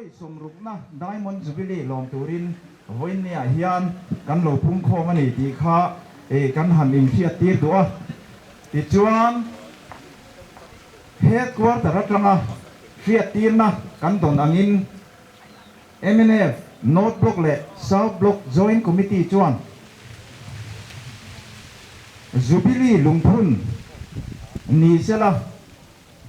Vawi sawmrukna Diamond Jubilee lawm turin vawiinniah hian kan lo pungkhawm a ni tih kha kan han inhriattir duh a. Tichuan, Headquarter atanga hriattirna kan dawn angin mnf North Block leh South Block Joint Committee chuan Jubilee lungphun ni sela,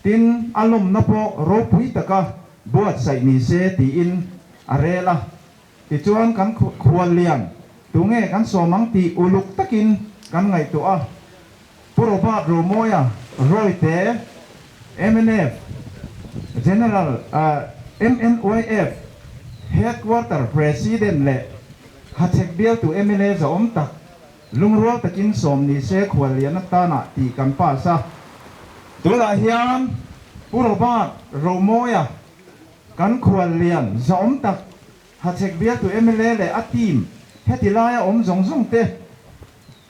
Tin, a lawmna pawh ropui taka buatsaih ni se tiin a rel a. Tichuan kan khuallian tunge kan sawm ang tih uluk takin kan ngaihtuah a. Pu Robert Romawia Royte, mnf General MNYF Headquarter President leh Hachhek bialtu mla zahawm tak Lungrual takin sawm ni se khuallian atana tih kan pass a. Tunah hian Pu Robert Romawia kan khuallian zahawm tak Hachhek bialtu mla leh a team heti laia awm zawng zawng te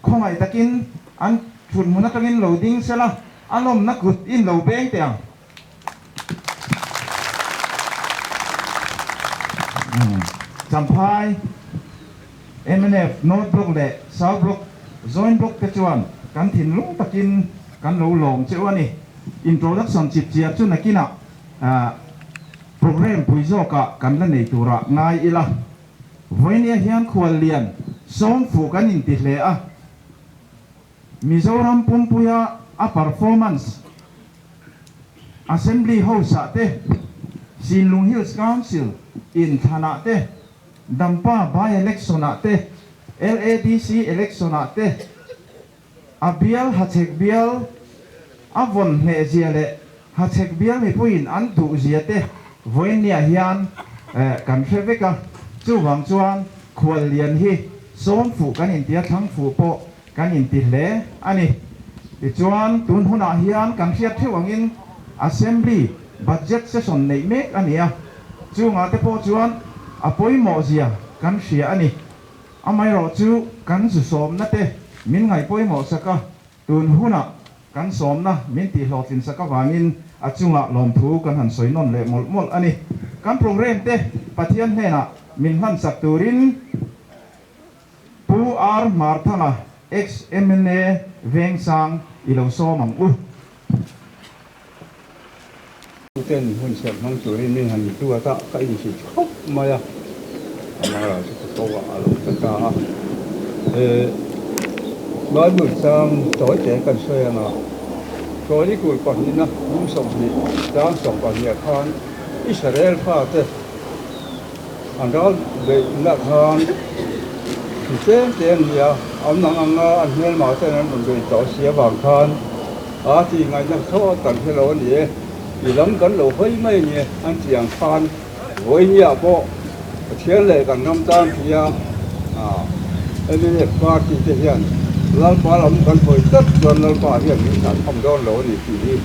khawngaih takin an thut hmun atangin lo ding sela a lawmna kut in lo beng teh ang. Champhai, mnf North Block leh South Block, Joint Block te chuan kan thinlung takin kan lo lawm cheu a ni. Introduction chip chiar chu nakinah programme pui zawkah kan la nei turah ngai ila. Vawinia hian khuallian sawmfu kan inti hle a. Mizoram pumpuia a performance Assembly House-ah te, Sinlung Hills Council inthlanah te, Dampa by-election-ah te, LADC election-ah te, a bial Hachhek bial a vawn hnehzia leh Hachhek bial mipuiin an duhzia te vawiinniah hian kan hre vek a. Chuvang chuan khuallian hi sawmfuh kan intia thlangfuh pawh Kan inti hle a ni. Tichuan, tun hunah hian kan hriat theuh angin Assembly Budget Session neih mek a ni a, chungah te pawh chuan a pawimawh zia kan hria a ni. Amaherawh chu kan zu sawmna te min ngaih pawimawh sak a, tun hunah kan sawmna min tihhlawhtlin sak avangin a chungah lawmthu kan han sawi nawn leh mawlh mawlh a ni. Kan programme te Pathian hnenah min hlansak turin Pu R. Hmarthanga, Ex mla Vengsang i lo sawm ang u. Ten hun serh hmang turin min han duat a, ka insit khawp mai a, amah chu ka ko a, a lo ta ta a. He Bible chang tawi te kan sawi anga, Chronicle pahnihna hnung 20 chang 12 ah khan Israel fate, An ral beihna khan mi tlem te an ni a, an ang anga an hmelma ten an rawn beih tawh si avang khan a tih ngaihna thlawt kan hre lo a ni e, i lam kan lo hawi mai a ni e an tih ang khan vawinia pawh Pathian leh kan ram tan tia mnf party te hian Lalpa lam kan hawi tlat chuan Lalpa hian min hlan kham dawn lo a ni tih hi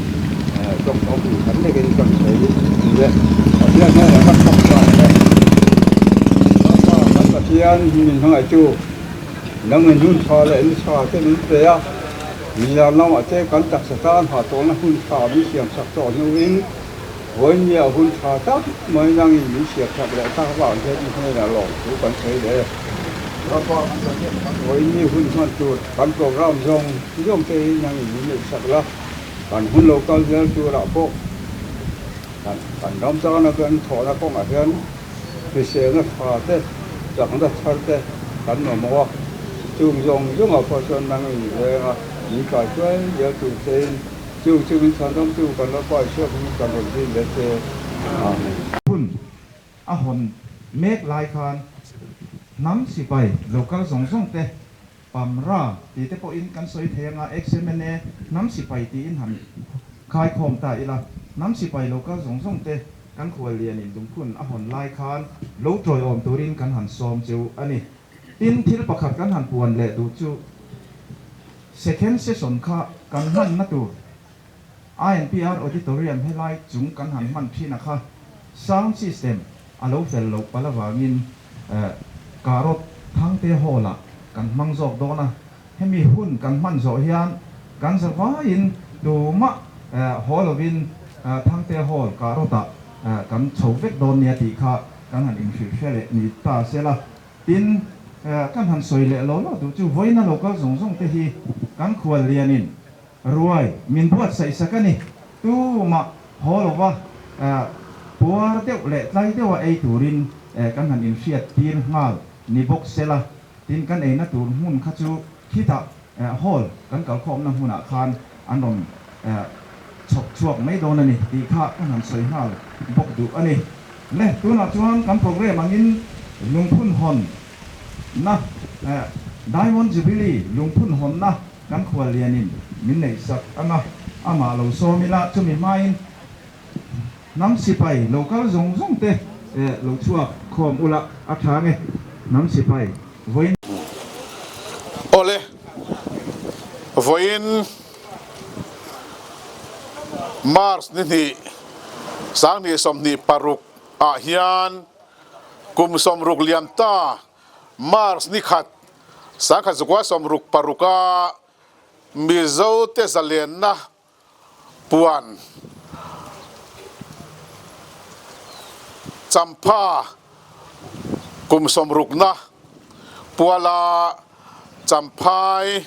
tawngtawng hmuh khat lekin kan sawi a ni e. Pathian hnenah kan tawng ta ang e. Lalpa kan Pathian min hmangaih chu nangin hun tha leh ni tha te min pe a, milar lamah te kan taksa tan hahtawlna hun tha min siamsak tawh hnuin vawinia hun tha tak mai nangin min siamsak leh tak avang hian i hnenah lawmthu kan sawi leh e. Lalpa kan Pathian vawiini hun hman tur kan program zawng zawng te hi nangin min neihsak la. Kan hun lo kal zel turah pawh kan kan ram tana kan thawhna kawngah hian hriselna tha te, chakna thar te kan mamawh a. Chung zawng zawngah pawh chuan nang in veng a, min kai hruai zel tur chein chung chu min chhandamtu kan Lalpa Isua hmingin kan rawn dil leh che. Amen. Hun a hawn mek lai khan hnam sipai lo kal zawng zawng te Pamra tih te pawhin kan sawi thei anga XMNA hnam sipai tiin han khaikhawm ta ila, hnam sipai lo kal zawng zawng te kan khuallianin lungphun a hawn lai khan lo tawiawm turin kan han sawm cheu a ni. Tin, thil pakhat kan han puan leh duh chu second session kha kan hmanna tur INPR Auditorium helai chung kan han hman thin a kha sound system a lo fel loh palh avangin Karot Thangte Hall ah kan hmang zawk dawn a, hemi hun kan hman zawh hian kan zavaiin tumah haw lovin Thangte Hall Karot ah. kan chho vek dawn nia tih kha kan han inhrilh hre leh ni ta sela. Tin, kan han sawi leh law law duh chu vawiina lo kal zawng zawng te hi kan khual lianin ruai min buatsaih sak a ni. Tumah haw lova puar deuh leh tlai deuha ei turin kan han inhriat tir nghal ni bawk sela. Tin, kan eina tur hmun kha chu khitah hall kan kalkhawmna hmunah khan an rawn chhawp chhuak mai dawn a ni tih kha kan han sawi nghal bawk duh a ni. Le, tunah chuan kan programme angin lungphun hawn na Diamond Jubilee lungphun hawn na kan khual lianin min neih sak ang a, amah lo sawm ila chumi hmain hnam sipai lo kal zawng zawng te lo chhuak khawm ula a tha nge hnam sipai vawiin. Awle, vawiin March ni hnih 2026 ah hian kum 60 liam ta March ni khat 1966 a Mizo te zalenna puan champha kum 60na puala Champhai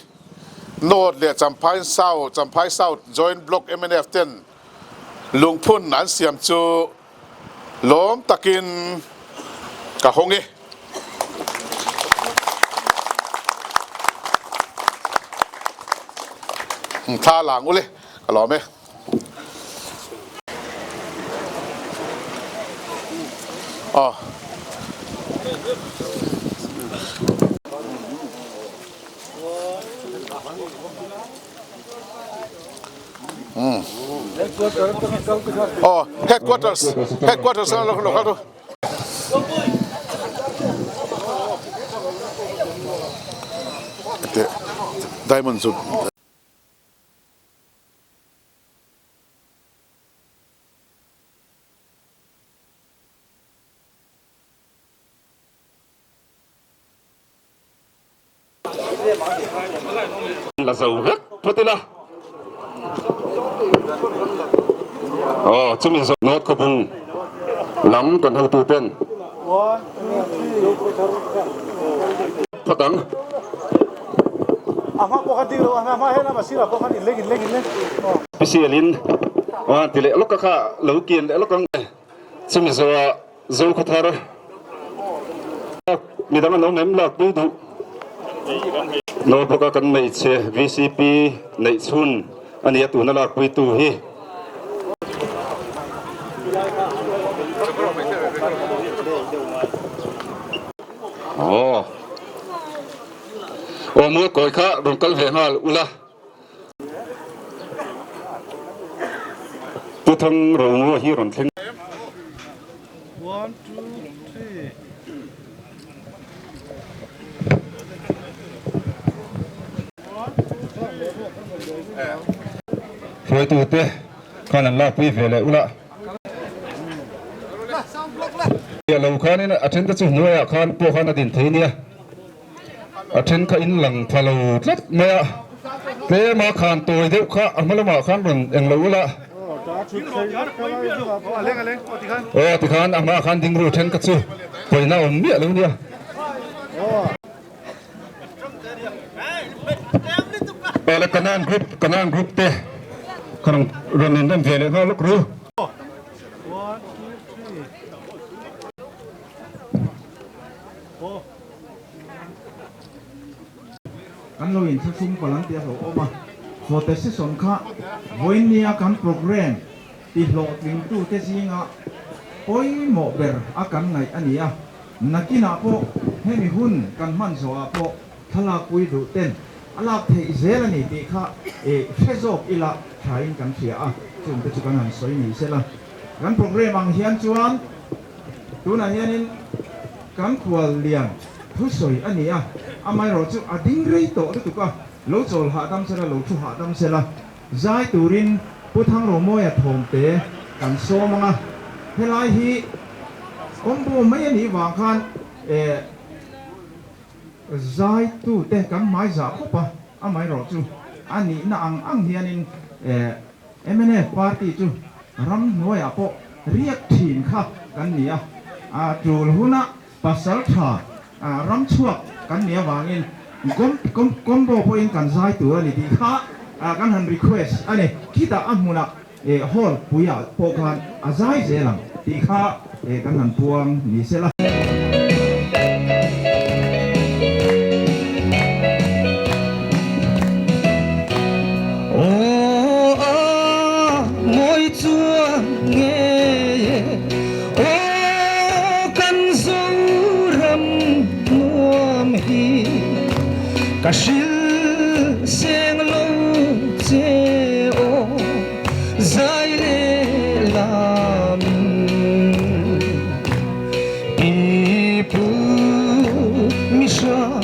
North leh Champhai South, Champhai South Joint Block mnf ten lungphun an siam chu lawm takin ka hawng e. Thla lang ule ka lawm e. Aw. Aw headquarters headquarters lo lo kal ru. Diamond chu. La zo vek phawt ila. Aw chumi zawh North Khawbung lam kan hotu ten phawt ang. Special in ti leh lawk a kha lo kian leh lawk ang. Chumi zawhah Zokhawthar midang an awm em lak pui duh lo bawk a kan hmeichhe vcp neih chhun a nia tuna lak pui tu hi. Aw aw mualkawi kha rawn kal ve nghal ula. Pu Thang Ro hi rawn thleng. Hruaitute khan an lakpui ve leh ula. Lo khanin a then te chu hnuaiah khan pawh khan a din thei nia. A then kha in lang pha lo tlat mai a, tlema khan tawi deuh kha a hma lamah khan rawn eng lo ula. Aw tikhan a hmaah khan ding ru then kha chu pawina awm miah lo nia. Awle Kanan group Kanan group te kha rawn inrem ve leh nghal lawk ru. Kan lo inthlahrung palh an tih a hlauhawm a, Photo session kha vawinia kan programme ti hlawhtlingtute zinga pawimawh ber a kan ngaih a ni a, nakinah pawh hemi hun kan hman zawhah pawh thlalakpui duh ten a lak theih zel a ni tih kha hre zawk ila thain kan hria a, chungte chu kan han sawi ni sela. Kan programme ang hian chuan Tunah hianin kan khual lian thusawi a ni a, amaherawh chu a ding rei tawh lutuk a, lo chawl hahdam sela, lo thu hahdam sela, zai turin Pu Thangromawia thawmte kan sawm ang a, helai hi combo mai a nih vang khan eh zaitute kan hmai zah khawp a, amaherawh chu a nihna ang ang hianin eh mnf party chu ramhnuaiah pawh. riak thin kha kan ni a, a tul huna pasal tha ram chhuak kan nih avangin combo pawhin kan zai tur a ni tih kha kan han request a ni. Khitah a hmunah hall puiah pawh khan a zai zel ang tih kha kan han puang ni sela. Aw a mawi chuan ngei e, aw kan Zoram nuam hi ka hrilh seng lo che aw zai leh lam in pi pu mihra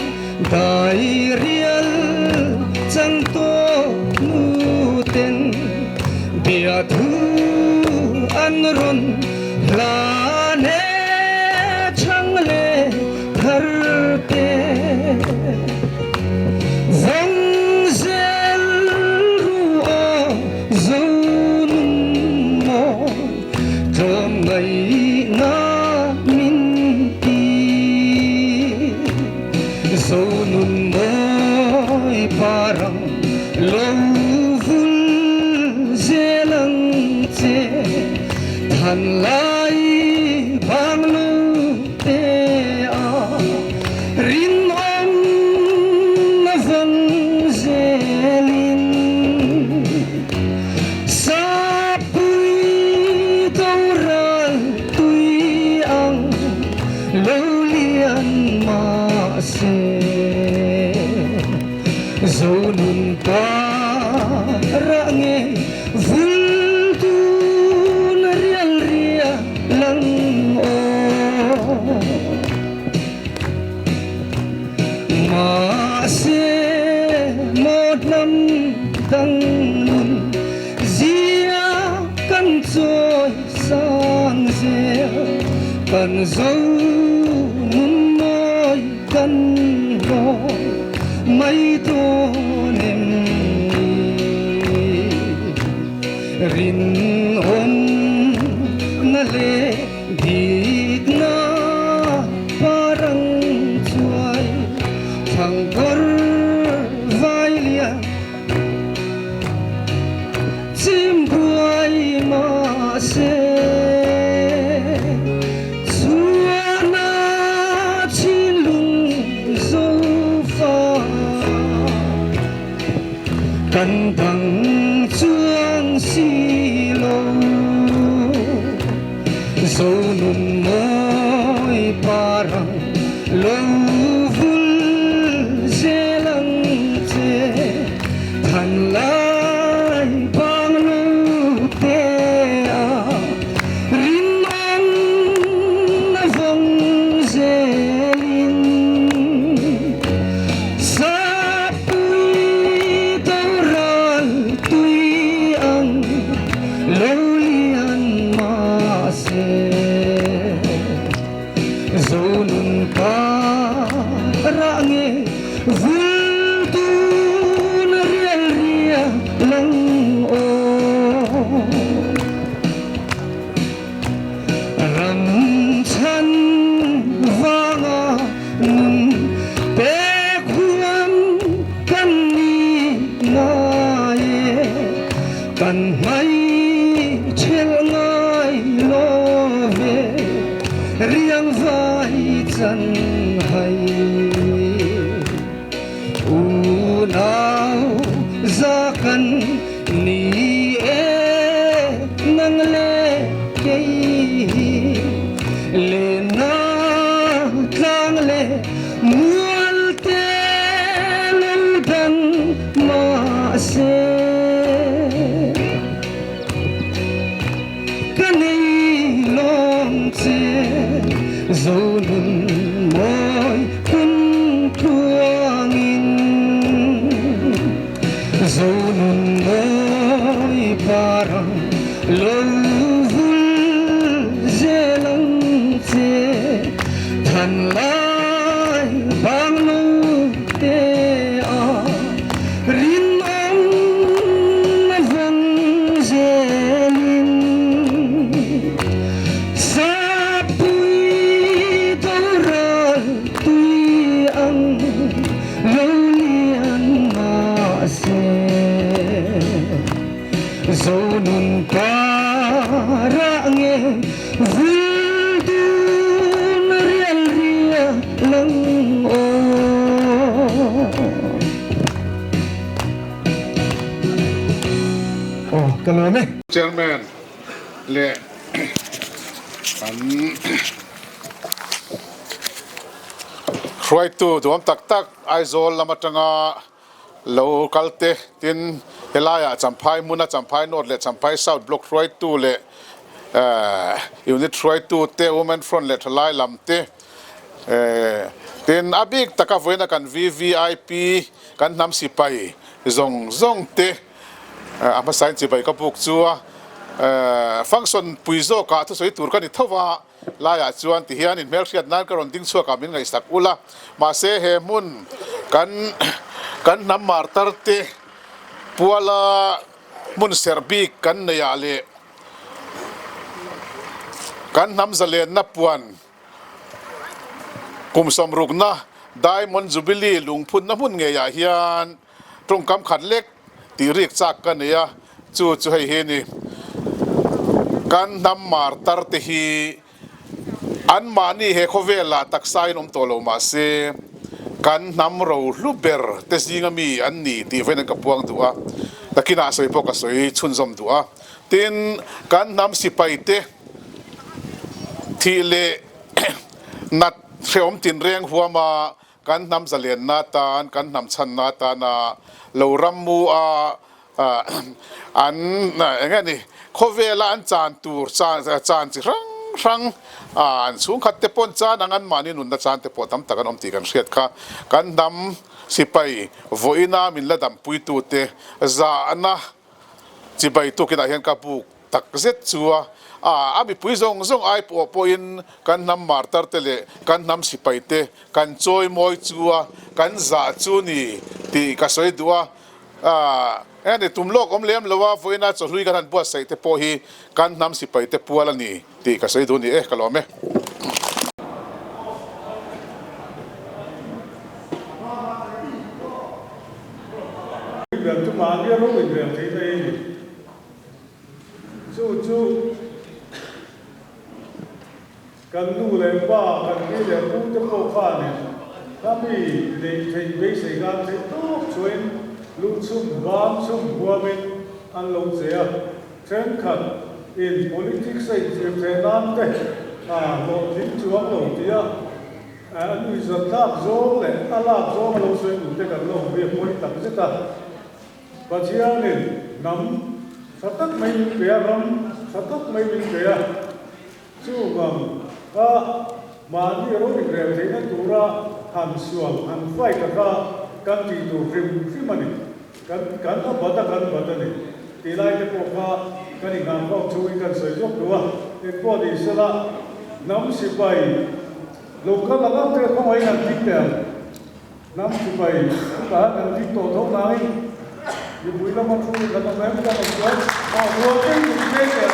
Dai rial chang tawk nu ten bia thu an rawn hlan e chhang leh thar te. Vawng zel ru aw zo nun maw tlawm ngaihna min ti. Zonun mawi parang lo vul zel ang che, than lai bang lo te a rinawm na vawng zelin. Sapui doral tui ang Lo lian mahse Zonun pa rah nge vul tun rial ria lang aw. Mahse maw hnam dang nun zia kan chawi Sang zel kan zo nun mawi kan hlawm mai dawn em ni? Rinawm na leh dikna parang chuai thangkawr vai lian Chim buai mahse chuan a thinlung zo fa kan dang chuang si lo. Zo nun mawi parang lo vul zel ang che than lai bang lo te a rinawm na vawng zelin sapui doral tui ang lo lian mahse Zonun pa rah nge vul tun rial ria lang aw. Ram chhan vanga nun pek huam kan ni ngai e, kan hmai chel ngai lo ve riang vai chan hai. Unau za kan ni e nang le kei hi lena tlang le mual te lal dang mahse ka nei lawm che Zonun mawi hun tluangin Zonun mawi parang lo vul zel ang che than lai bang lo te a rinawm na vawng zelin. Ka lawm e. Chairman leh kan hruaitu duam tak tak Aizawl lam atanga lo kal te tin helaiah Champhai hmuna Champhai North leh Champhai South Block hruaitu leh Unit hruaitu te Women Front leh thalai lam te tin a bik taka vawiina kan VVIP kan hnam sipai zawng zawng te a hmasain chibai ka buk chu a function pui zawkah thusawi tur ka ni tho va. Laiah chuan ti hian inhmelhriat nan ka rawn ding chhuak a, min ngaihsak ul a. Mahse he hmun kan kan hnam martar te puala hmun serh bik kan neih ah leh kan hnam zalenna puan kum sawmrukna Diamond Jubilee lungphunna hmun ngeiah hian Tawngkam khat lek tih rik chak ka nei a, chu chu hei hi a ni. Kan hnam martar te hi anmahni he khawvelah taksa in awm tawh lo mah se, kan hnam rohlu ber te zinga mi an ni tih vawiin an ka puang duh a, takinah sawi pawh ka sawi chhunzawm duh a. Tin, kan hnam sipai te thih leh nat hrehawm tinreng huama Kan hnam zalenna atan, kan hnam chhanna atana lo rammu a an eng nge ni, khawvela an chan tur chan chi hrang hrang an chhungkhat te pawh an chan ang, anmahni nunna chan te pawh tam tak an awm tih kan hriat kha. Kan hnam sipai vawiina min la dampuitute zahna chibai tukinah hian ka buk tak zet chu a, a mipui zawng zawng ai pawh pawhin kan hnam martar te leh kan hnam sipai te kan chawi mawi chu a, kan zah chu ni tih ka sawi duh a, eng ni tum lawk awm lem lo a, vawiina chawhlui kan han buatsaih te pawh hi kan hnam sipai te pual a ni tih ka sawi duh a ni e, ka lawm e. Inrel chu mahni a ro inrel theihna hi a ni. Chu chu kan nu leh pa, kan pi leh pu te pawh khanin khami neih theih beisei nan theih tawk chuain lu chhum bam chhum huamin an lo che a. Thenkhat in politics a inchhir theh nan te hlawhtling chuang lo tia a nuihzat tlak zawng leh a lak zawng a lo sawi duh te kan lo awm hi a pawi tak zet a. Pathianin hnam tha tak mai min pe a, ram tha tak mai min pe a, chuvang kha mahni ro inrel theihna tura han sual, han fight a kha kan tih tur hrim hrim a ni. Kan kan a bat a kan bat a ni tih lai te pawh kha kan inghahkhawm chungin kan sawi zawk duh a, engpawh ni sela hnam sipai lo kal ang ang te khawngaih an ding teh ang. Hnam sipai chutah kan ding tawh tho nangin mipui lama thu kan awm em kan awm chuan aw rual deuh in veng leh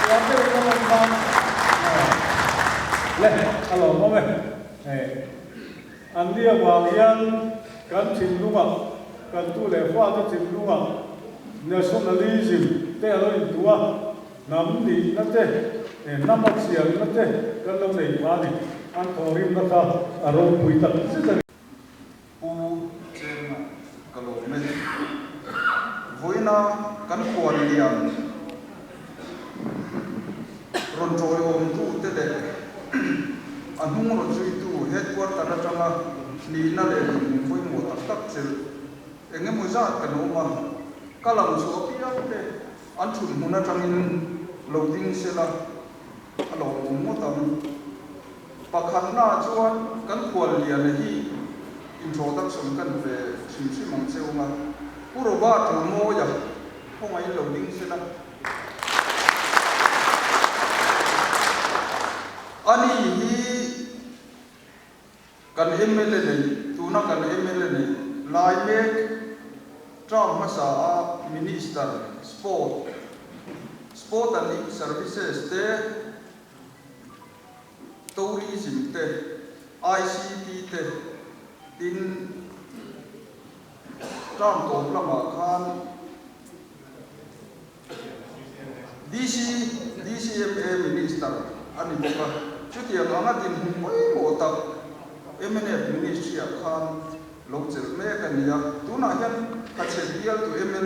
rual deuh kan awm nan le a lawm awm e. Hei an ni avang hian kan thinlungah kan tu leh fate thinlungah nationalism te a lo intuah a, hnam nihna te, hnam a chianna te kan lo nei pha a ni. An thawhrimna kha a ropui tak zet a ni. Pu Cheng ka lawm e. Vawiina kan khuan lian rawn tawiawmtute leh a hnung rawn zuitu headquarter atanga nihna leh dinhmun pawimawh tak tak chelh eng emaw zat kan awm a, ka lang chhuah apiang te An thut hmun atangin lo ding sela a lo awm ngawt ang. Pakhatnaah chuan kan khualliana hi introduction kan ve hrim hrim ang che ung a, Pu Robert Romawia khawngaihin lo ding sela. Ani hi Kan mla nei, tuna kan mla nei lai mek term hmasa a Minister Sport, Sport and Youth Services te, Tourism te, ICT te tin term tawp lamah khan DC, DCMA Minister a ni bawk a, chutiang anga dinhmun pawimawh tak mnf Ministry-ah khan lo chelh mek a ni a. Tunah hian Hachhek bialtu mla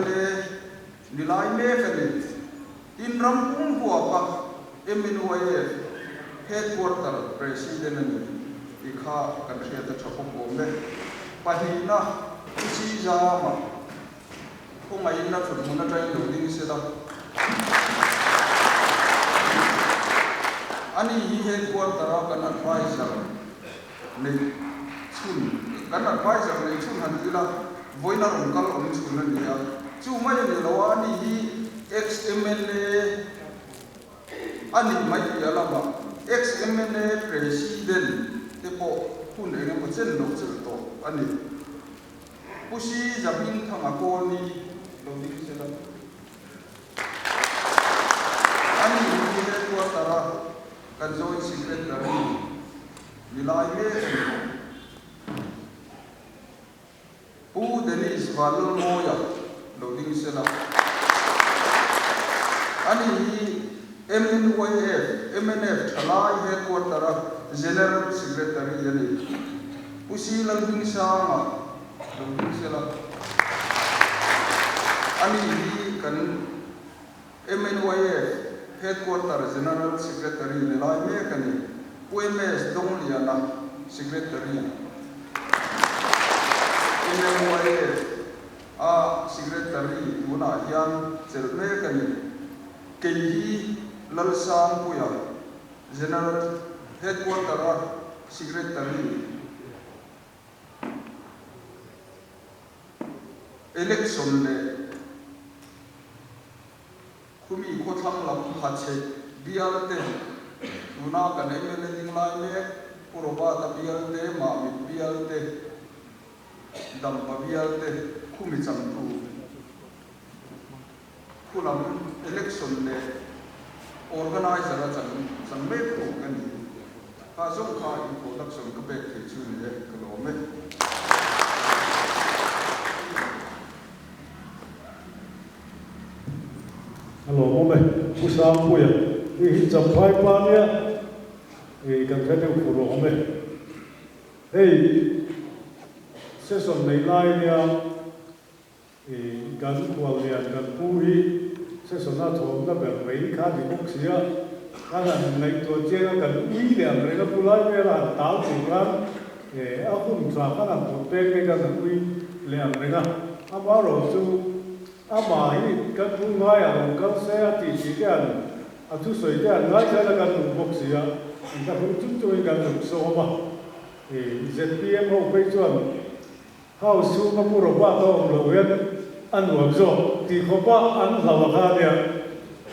Ni lai mek a ni. Tin ram pum huapa MNYF Headquarter President a ni tih kha kan hriat a tha bawk awm e. Pahnihna, Pu Chizama khawngaihin a thut hmun atangin lo ding se la. Ani hi Headquarter-a kan adviser neih chhun, kan adviser neih chhun han ti ila, vawiin a rawn kal awm chhun a ni a. Chu mai a ni lo a, ani hi ex-MLA a nih mai piah lamah ex-MLA President te pawh hun eng emaw chen lo chelh tawh a ni. Pu Si Zahmingthanga Kawlni lo ding sela. Ani hi headquarter-a kan Joint Secretary ni lai mek a ni bawk. Pu Dennis Vanlalmawia lo ding sela. Ani hi MNYF, mnf Thalai Headquarter-a General Secretary a ni. Pu Si Lalhmingsanga lo ding sela. Ani hi kan MNYF Headquarter General Secretary ni lai mek a ni. Pu MS Dongliana, Secretary, MNYF a Secretary tunah hian chelh mek a ni. Kei hi Lalsangpuia, General Headquarter-a Secretary, Election leh khumi khawthlang lam hachhe bial te, tuna kan mla ding lai mek Pu Robert-a bial te, Mahmit bial te, Dampa bial te khumi changtu khu lam election leh organizer a chan chan mek tu ka ni. Kha zawng kha introduction ka pek thei chu ni e, ka lawm e. A lawmawm e, Pu Sangpuia, hei hi Champhai pa nia, hei kan hre deuh fur awm e. Hei session nei lai nia kan khuallian kan pu hi session a thawmna ber mai kha ni bawk sia, kan han ngaihtuah chiang a kan ui leh ang reng a pu lai vel a han tal tur khan a hun tha khan han pawt pek te khan an ui leh ang reng a, amaherawhchu chu amah hi kan pu ngaiah rawn kal se a tih tih te han A thusawi te an ngaithla na kan duh bawk si a, in ka hung chung chungin kan zuk sawm a. ZPM ho phei chuan House chhunga Pu Robert a awm loh hian a nuam zawk tih khawpa an hlauh a kha nia,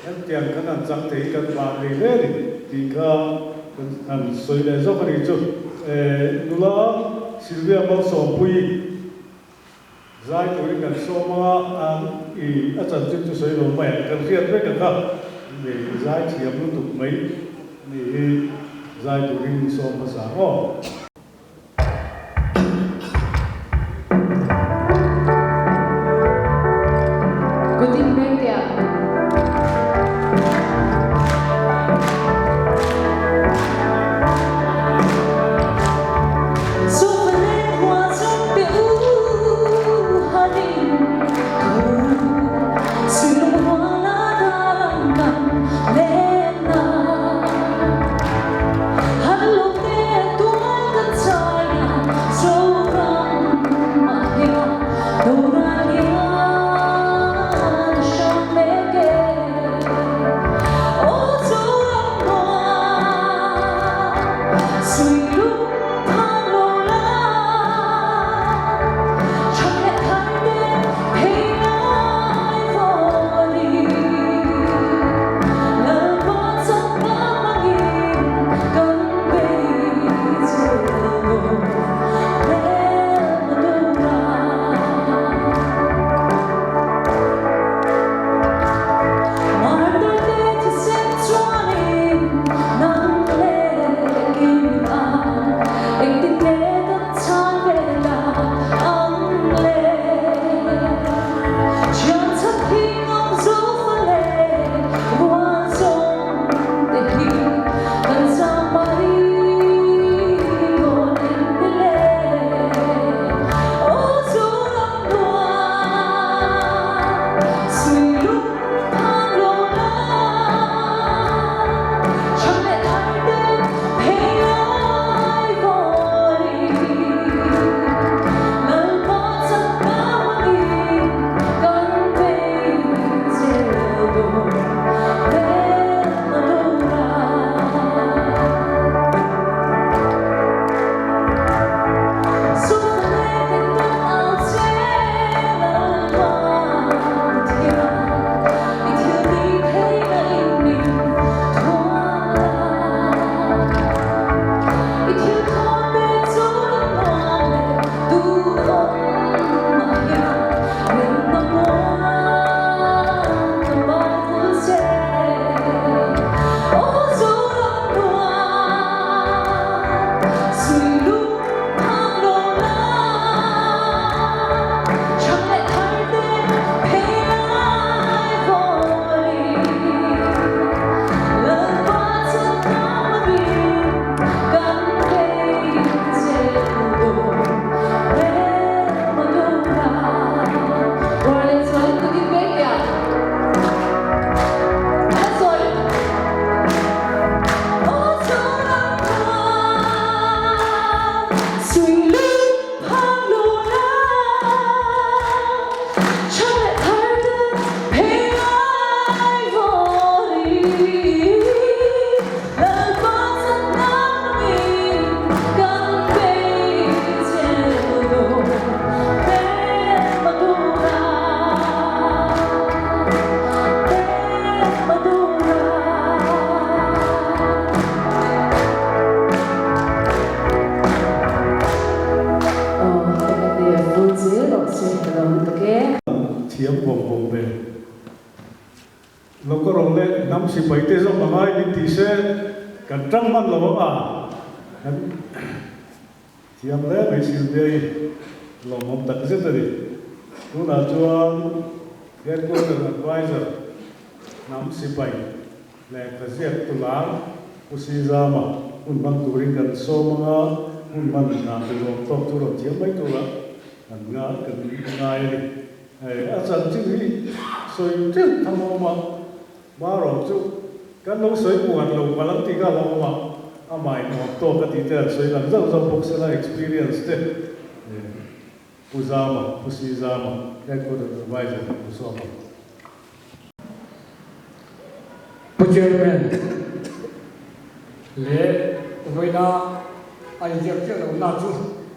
hetiang kan han chang thei hi kan vah thei hle a ni tih kha kan han sawi leh zawk a nih chu. Nula Sylvia Malsawmpuii. Zai turin kan sawm a, an i a chanchin chu sawi lo mai ang, kan hriat vek a kha ni zai thiam lutuk mai ni hi zai turin sawm hmasa ang aw. Kutin Bengtea. thiam vawng vawng ve. Lo ka rawh le, hnam sipai te zawk a ngai min tih se kan tang hman lo ang a, kan thiam hle mai Sylvia i lawmawm tak zet a ni. Tunah chuan Headquarter Adviser hnam sipai lehkha ziak tu lar Pu Sizama hun hmang turin kan sawm ang a, hun hman dan tur awm tawk chu rawn thiam mai tura kan ngai a ni. Hei a chanchin hi sawi teuh tham a awm a, Marawh chu kan lo sawi muan lo palh ang tih kha a lo awm a, amah in awm tawk a tih te an sawi lang zauh zauh bawk sela experience te Pu Zama, Pu Si Zama, Headquarter Adviser Pu Sawma. Pu Chairman leh vawiina a inziak chiah lohna chu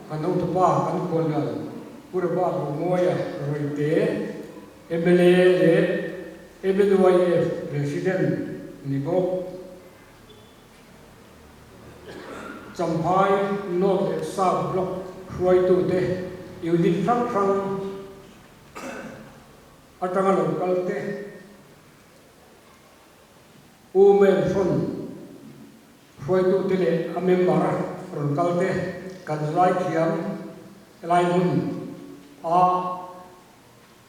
kan hotupa kan khualnal Pu Reba Romuaia Roite, mla leh MNYF President ni bawk. Champhai North leh South Block hruaitute unit hrang hrang atanga lo kal te, Women Front hruaitute leh a member rawn kal te kan zaithiam helai hmun a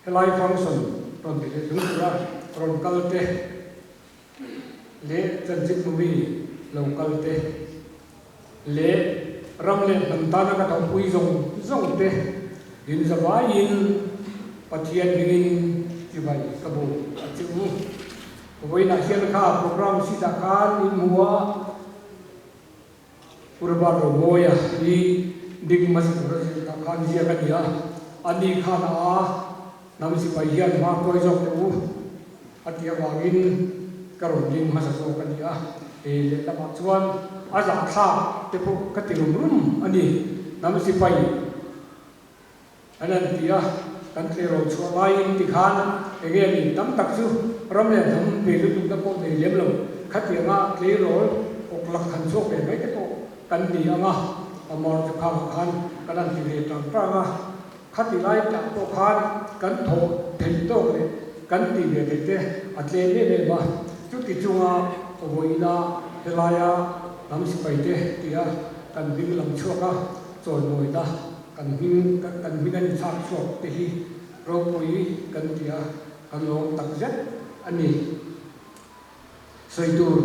helai function rawn ti leh tung tura rawn kal te leh chanchin hmumi lo kal te leh ram leh hnam tana ka thawhpui zawng zawng te in zavaiin Pathian hmingin chibai ka bu a che u. Vawiinah hian kha program sheet ah khan in hmu a, Pu Robert Romawia hi ding hmasa tura zir tak khan ziak a ni a, ani khan a hnam sipai hian hma kawi zawk teh u a tih avangin ka rawn ding hmasa zawk a ni a, hei lehlamah chuan a zahthlak te pawh ka ti rum rum a ni, hnam sipai. An han ti a, kan tleirawl chhuah laiin tikhan enge ni tam tak chu ram leh hnam pe lutukna pawh nei lem lo, khatianga tleirawl awk lak han chhuak ve mai te pawh kan ni ang a, amar chu khangah khan kan han ti ve tang tang a, khati lai tah pawh khan kan thawh theih tawk leh kan tih ve theih te a tlem em em a, chuti chunga vawiina helaia hnam sipai te tia kan hming lam chhuak a chawimawina. Kan hming kan hming an inchhak chhuak te hi ropui kan ti a, kan lawm tak zet a ni. Sawi tur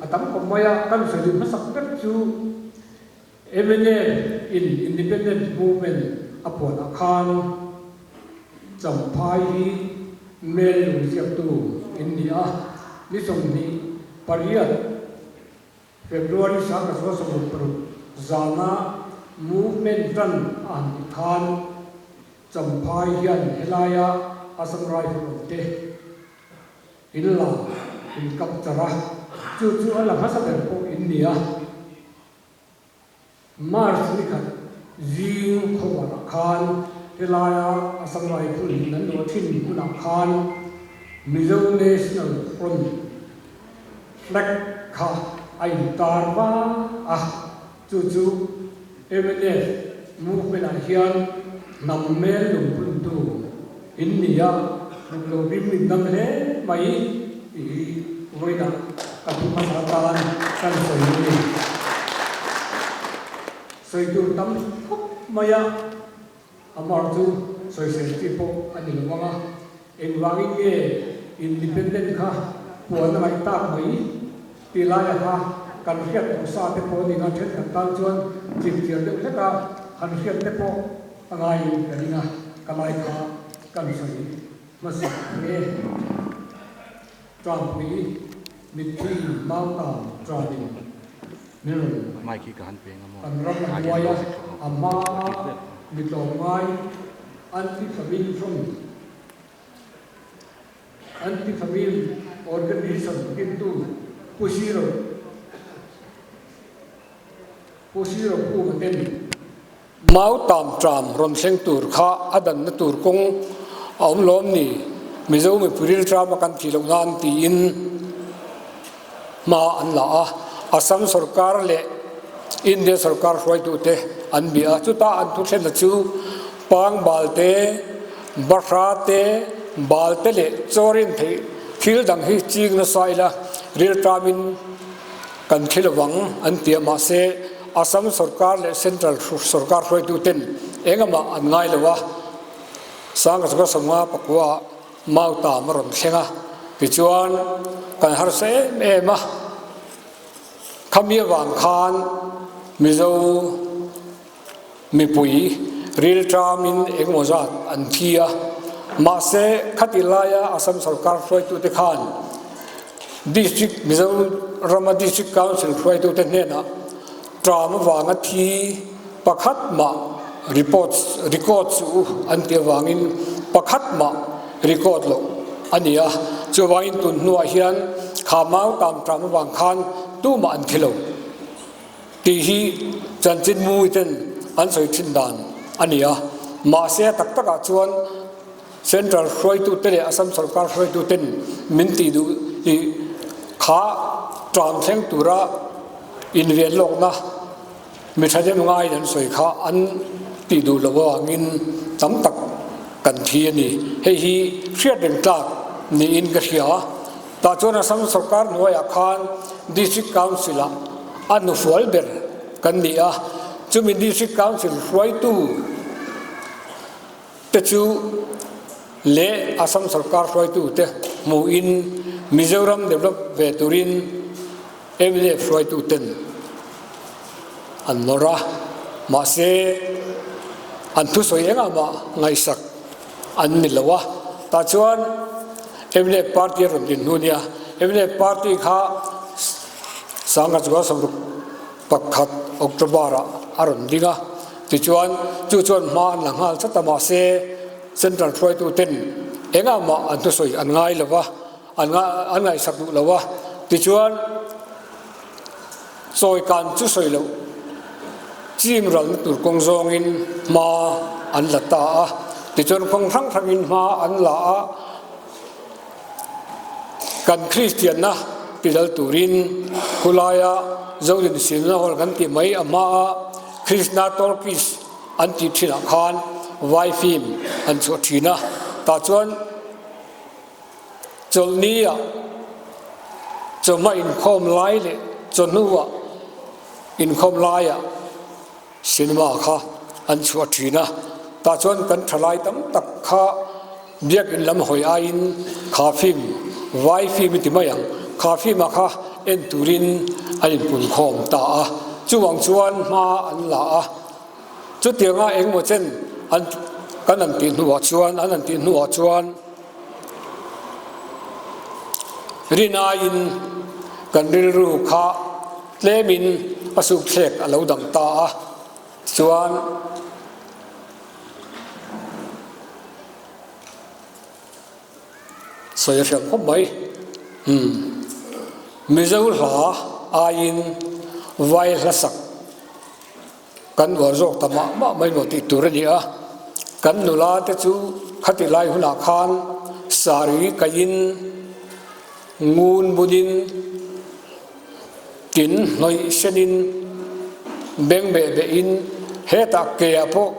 a tam khawp mai a, kan sawi duh hmasak ber chu mnf in Independence Movement a puanah khan Champhai hi mel lung ziaktu in ni a, ni 28 February 1966 zana movement tan a han tih khan Champhai hian helaia Assam Rifle awm te in la in kap char a, chu chu a la hmasa ber pawh in ni a. March ni khat zing khawvarah khan helaia Assam Rifle in an luah thin hmunah khan Mizo National Front Flag kha a intar va a, chu chu mnf movement ah hian hnam mel lungphuntu in ni a, tluk lo rim in dam hle mai tih hi vawiinah ka thu hmasa atan kan sawi a ni. Sawi tur tam khawp mai a, amar chu sawisel chi pawh a ni lo ang a, Engvangin nge independent kha puan a ngaih tak mai tih laia kha kan hriat tawh sa te pawh a ni nga thenkhat tan chuan chipchiar deuh hlek a han hriat te pawh a ngaiin ka ring a, ka lai kha kan sawi hmasa nge Trumpui mitthi mautam tranin min rawn kan ram a hnuai a, a hmaa mi tlawmngai Anti-famine Front, Anti-famine Organization dintu Pu Zero, Pu Zero Khuma ten Mau tam tram rawn thleng tur kha a danna tur kawng a awm lawm ni? Mizo mipui rilṭama kan thih loh nan tiin hma an la a, Assam sorkar leh India sorkar hruaitute an bia a, chuta an thu thlenna chu Pangbal te, Bahra te, bal te leh chaw rin theih thil dang hi ching nasa ila rilṭamin kan thi lovang an ti a, mahse Assam sorkar leh Central sorkar hruaituten engahmah an ngai lo a, Sangkachhawka sawmnga pakua Mautam a rawn thleng a, tichuan kan harsa em em a, khami avang khan Mizo mipui rilṭamin engemaw zat an thi a, mahse khati laia Assam sorkar hruaitute khan District Mizorama District Council hruaitute hnenah ṭam avanga thi pakhat mah report record chu an tih avangin pakhat mah record loh a ni a, chuvangin tun hnuah hian kha mau tam ṭam avang khan tumah an thi lo tih hi chanchin mawiten an sawi ṭhin dan a ni a, mahse a tak takah chuan Central hruaitute leh Assam sorkar hruaituten min tih duh tih kha ṭam thleng tura inven lawkna mi thahnem ngaiin an sawi kha an tih duh loh avangin tam tak kan thi a ni. Hei hi hriat reng tlak niin ka hria. Tah chuan Assam sorkar hnuaiah khan District Council-ah a hnufual ber kan ni a, chumi District Council hruaitu te chu leh Assam sorkar hruaitute hmuhin Mizoram develop ve turin mla hruaituten an nawr a, mahse an thusawi engah mah ngaihsak an ni lo a, tah chuan mla party a rawn din hnu nia, mla party kha Sangha chunga sawmruk pakhat October ah a rawn ding a, tichuan chu chuan hma an la nghal tlat a, mahse Central hruaitu ten engah mah an thusawi an ngai lo va, an an ngaihsak duh lo a, tichuan chawi kan chu sawi loh chim ralna tur kawng zawngin hma an la ta a, tichuan kawng hrang hrangin hma an la a. Kan Kristianna tidal turin khulaia Zodin silna hall kan tih mai a hmaa Krishna Talkies an tih thinah khan vai film an chhuah thin a, tah chuan chawlhnia chawhma inkhawm lai leh chawhnuah inkhawm laiah Cinema kha an chhuah thin a, tah chuan kan thalai tam tak kha biakinn lam hawi aiin kha film, vai film i ti mai ang, kha film ah kha en turin an inpunkhawm ta a, chuvang chuan hma an la a, chutianga engemaw chen an kan an tih hnuah chuan an an tih hnuah chuan rin aiin kan rilru kha Tlemin a sukthlek a lo dang ta a, chuan sawi a hriat khawp mai. Umm Mizo hla aiin vai hla sak kan uar zawk ta mah mah mai maw tih tur a ni a, kan nula te chu khati lai hunah khan sari kaiin ngun bunin, Tin, hnawih senin beng beh behin hetah keah pawh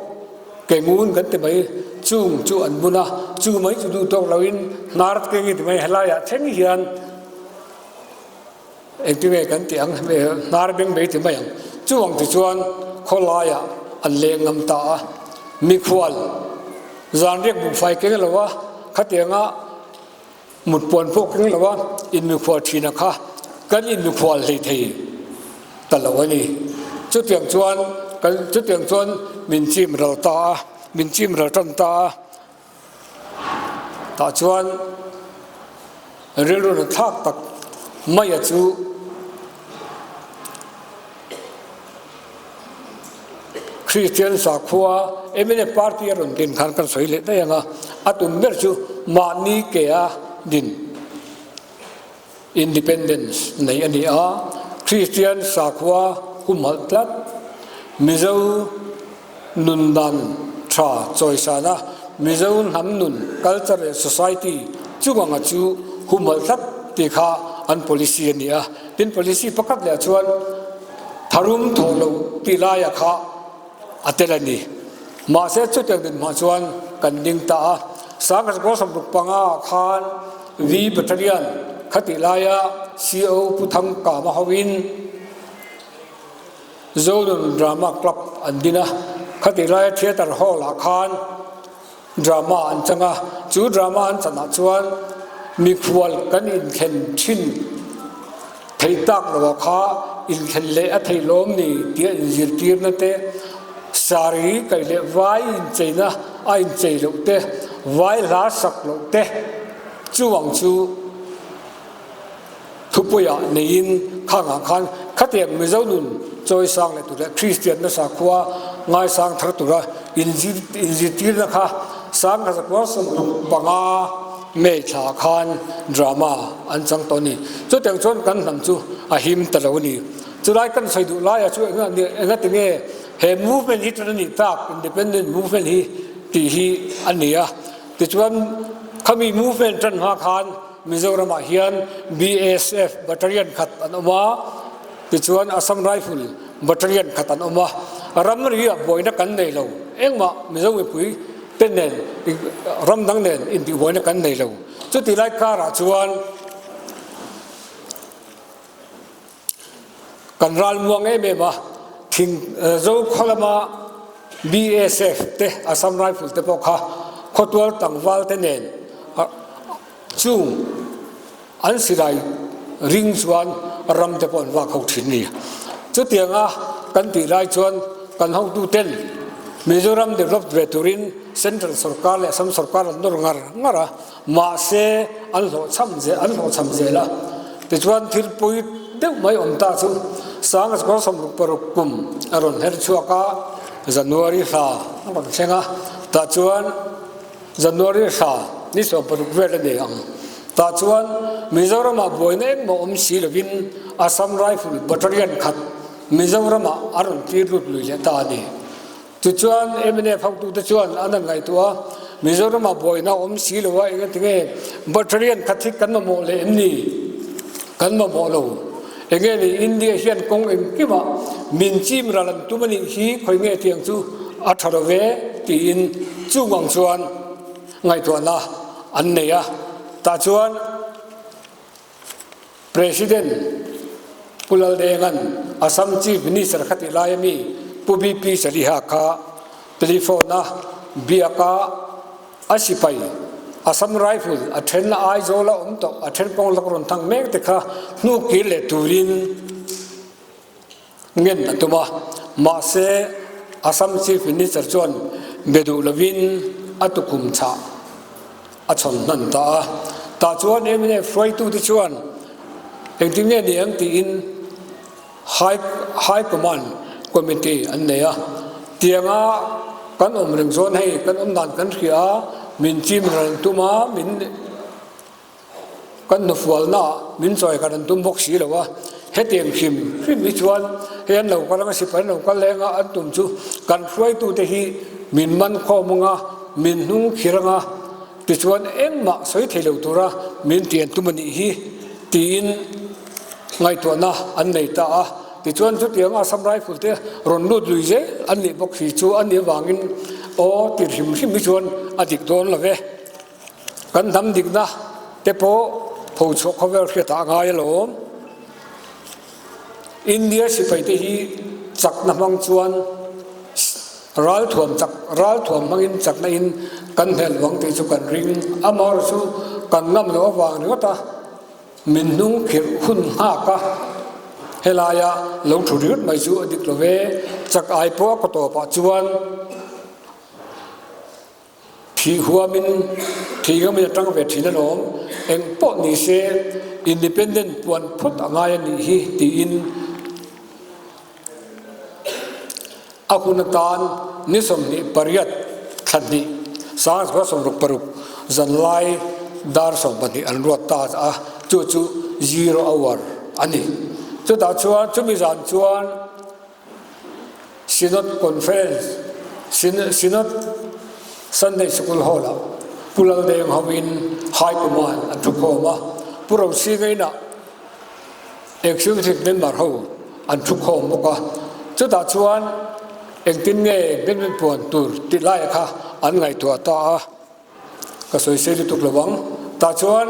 ke ngun kan ti mai, chung chu an bun a, chu mai chu duh tawk loin hnar keng i ti mai, helaiah thleng hian engtin nge kan tih ang, hnar beng bei ti mai ang, chu ang ti chuan khawlaiah an leng ngam ta a, mikhual zanriak buhfai keng lo a, khatianga Mut puan pawh keng lo a, inmikhual thina kha kan inmikhual hlei thei ta lo a ni. Chutiang chuan kan chutiang chuan min chim ral ta a, min chim ral tan ta a. Tah chuan rilru na thlak tak maia chu Kristian sakhua mnf party a rawn din khan kan sawi leh daih ang a, a tum ber chu mahni ke a din independence nei a ni a, Kristian sakhua humhalh tlat Mizo nun dan tha chawisana Mizo hnam nun culture leh society chunganga chu humhalh tlat tih kha an policy a ni a. Tin policy pakhat leh chuan tharum thawh lo tih laia kha a tel a ni. Mahse chutiang dinhmunah chuan kan ding ta a. 1965 ah khan V Battalion khatih laia CO Pu Thangkama hoin Zonun Drama Club an din a, khatih laia Theatre Hall ah khan Drama an chang a, chu drama an chanah chuan mikhual kan inthlen thin thei tak lo ah kha inthlen leh a thei lawm ni tia inzirtirna te, sari kaih leh vai incheina a inchei loh te, vai hla sak loh te chuvang chu Thupuiah neiin khangah khan khatiang Mizo nun chawisang leh tur leh Kristianna sakhua ngaisang thar tura inzirtirna kha Sangkha 65 May thla khan drama an chang tawh a ni. Chutiang chuan kan hnam chu a him ta lo a ni. Chulai kan sawi duh laia chu engati nge he movement hi tan a nih tak, independent movement hi tih hi a ni a. Tichuan khami movement tan hma khan Mizoramah hian BSF battalion khat an awm a, tichuan Assam Rifle battalion khat an awm a. Ramri ah buaina kan nei lo, engmah Mizo mipui te nen ram dang nen intihbuaina kan nei lo. Chutih lai karah chuan kan ral muang em em a, thing zo khaw lama BSF te Assam Rifle te pawh kha khawtual tlangval te nen Chung an silai ring chuan ram te pawh an vak ho thin ni. Chutianga kan tih lai chuan kan hotuten Mizoram develop ve turin Central sorkar leh Assam sorkar an nawr ngar ngar a, mahse an hlawhchham zel an hlawhchham zel a. Tichuan thil pawi deuh mai awm ta chu 1966 kum a rawn her chhuak a, January hla a rawn thleng a, tah chuan January hra ni 16 vel a nei ang. Tah chuan Mizoramah buaina engmah awm si lovin Assam Rifle Battalion khat Mizoramah a rawn tir lut lui leh ta a ni. Tichuan mnf hotute chuan an han ngaihtuah a, Mizoramah buaina awm si lo a engatinge Battalion khat hi kan mamawh leh em ni? Kan mamawh lo. Enge ni India hian kawng engkimah min chim ral an tum a nih hi khawi nge tiang chu a tha lo ve tiin chung ang chuan ngaihtuahna an nei a. Tah chuan President Pu Laldenga'n Assam Chief Minister kha tih lai ami Pu BP Chaliha kha telephone a biak a, A sipai, Assam Rifle a then Aizawl a awm tawh, a then kawng lak rawn thang mek te kha hnuk kir leh turin ngen a tum a. Mahse, Assam Chief Minister chuan be duh lovin a tukhum chhah a chhawn hnan ta a. Tah chuan mnf hruaitute chuan engtin nge ni ang tiin High High Command Committee an nei a, tianga kan awm reng zawn hei kan awm dan kan hria a, min chim ran tum a, min kan hnufualna ah min chawi khat an tum bawk si lo a, hetiang hrim hrim hi chuan hei an lo kal anga sipai an lo kal leng a, an tum chu kan hruaitute hi min man khawm anga min hnung khir anga tichuan engmah sawi thei lo tura min tian tum a nih hi tiin Ngaihtuahna an nei ta a, tichuan chutiang Assam Rifle te rawn lut lui zel an nih bawk si chu a nih avangin aw ti hrim hrim hi chuan a dik dawn lo ve. Kan hnam dikna te pawh phochhuah khawvel hriatah a ngai alawm. India sipai te hi chakna hmang chuan ralthuam chak ralthuam hmangin chakna in kan hmel vang tih chu kan ring. Amaherawhchu kan ngam loh avang ringawt a. Min hnung khirh hun nghak a, helaia lo thu ringawt mai chu a dik lo ve, chak ai pawh a kaw tawpah chuan thih huamin thih ngamin a tang ve thin alawm, eng pawh ni se independent puan phawt a ngai a nih hi tiin a hun atan ni 28 thla hnih 1966 zanlai dar 12 an ruat ta a, chu chu zero hour a ni. Chutah chuan chumi zan chuan Synod Conference, Synod Sunday Sikul Hall ah Pu Laldeng hoin High Command an thukhawm a, Pu Rosingaina Executive member ho an thu khawm bawk a, chutah chuan engtin nge amendment puan tur tih laia kha an ngaihtuah ta a. Ka sawi sei lutuk lo ang. Tah chuan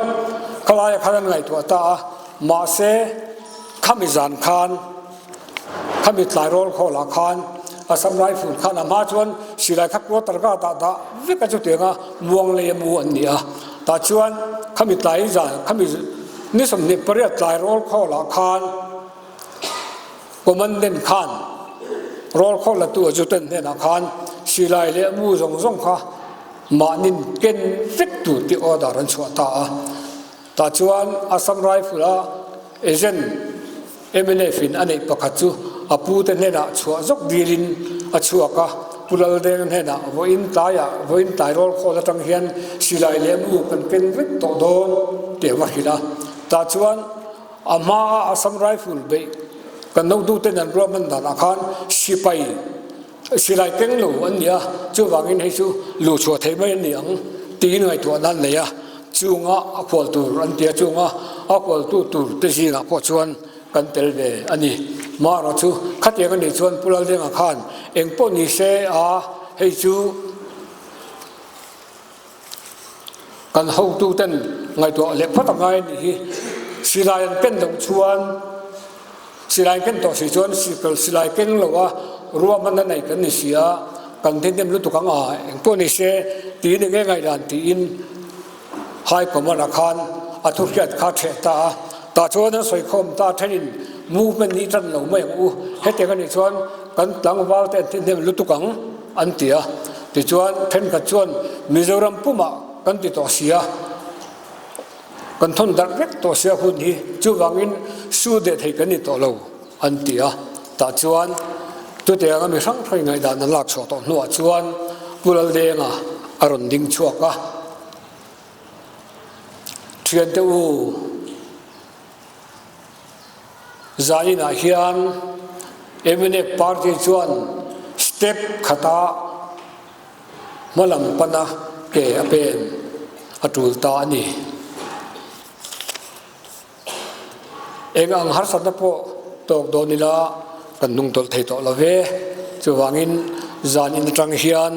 khalaia khan an ngaihtuah ta a, mahse khami zan khan, khami tlai rawl khawlah khan Assam Rifle khan a hma chuan silai kha quarter guard ah dah vek a chutianga muang lei a mu an ni a. Tah chuan khami tlai zan, khami ni 28 tlai rawl khawlah khan Commandant khan rawl khawh la tu a zuten hnenah khan silai leh mu zawng zawng kha mahnin ken vek tur tih order an chhuah ta a. Tah chuan Assam Rifle a agent mnf in a neih pakhat chu a pu te hnenah chhuah zawk dilin a chhuak a, Pu Laldeng hnenah vawiin tlaiah vawiin tlai rawl khawl atang hian silai leh mu kan ken vek tawh dawn tih a va hrilh a. Tah chuan A hmaa Assam Rifle beih kan notuten an ruahman danah khan sipai silai keng lo an ni a, chuvangin hei chu luh chhuah theih mai an ni ang tiin ngaihtuah nan nei a, chunga a kual tur an ti a, chunga a kualtu tur te zingah pawh chuan kan tel ve a ni. Marawh chu khatiang a nih chuan Pu Laldenga khan engpawh ni se a hei chu Kan hotuten ngaihtuah leh phawt a ngai a nih hi. Silai an ken loh chuan, silai an ken tawh si chuan silai keng lo a ruahman a nei kan ni si a, kan thihnem lutuk ang a, engpawh ni se tiin enge ngaihdan tiin High Command-ah khan a thuhriat kha a ṭheh ta a. Tah chuan an sawikhawm ta ṭhenin movement nih ṭan lo mai ang u, hetiang a nih chuan kan tlangval te an thihnem lutuk ang. An ti a. Tichuan, thenkhat chuan Mizoram pumah kan ti tawh si a, kan thawn darh vek tawh sia hun hi, chuvangin su deh thei kan ni tawh lo, an ti a. Tah chuan chutianga mi hrang hrang ngaihdan an lak chhuah tawh hnuah chuan Pu Laldenga a rawn ding chhuak a, Thiante u, Zaninah hian mnf party chuan step khata hmalam pana ke a pen a tul ta a ni. Eng ang harsatna pawh tawk dawn ila kan hnungtawlh thei tawh lo ve. Chuvangin zanin atang hian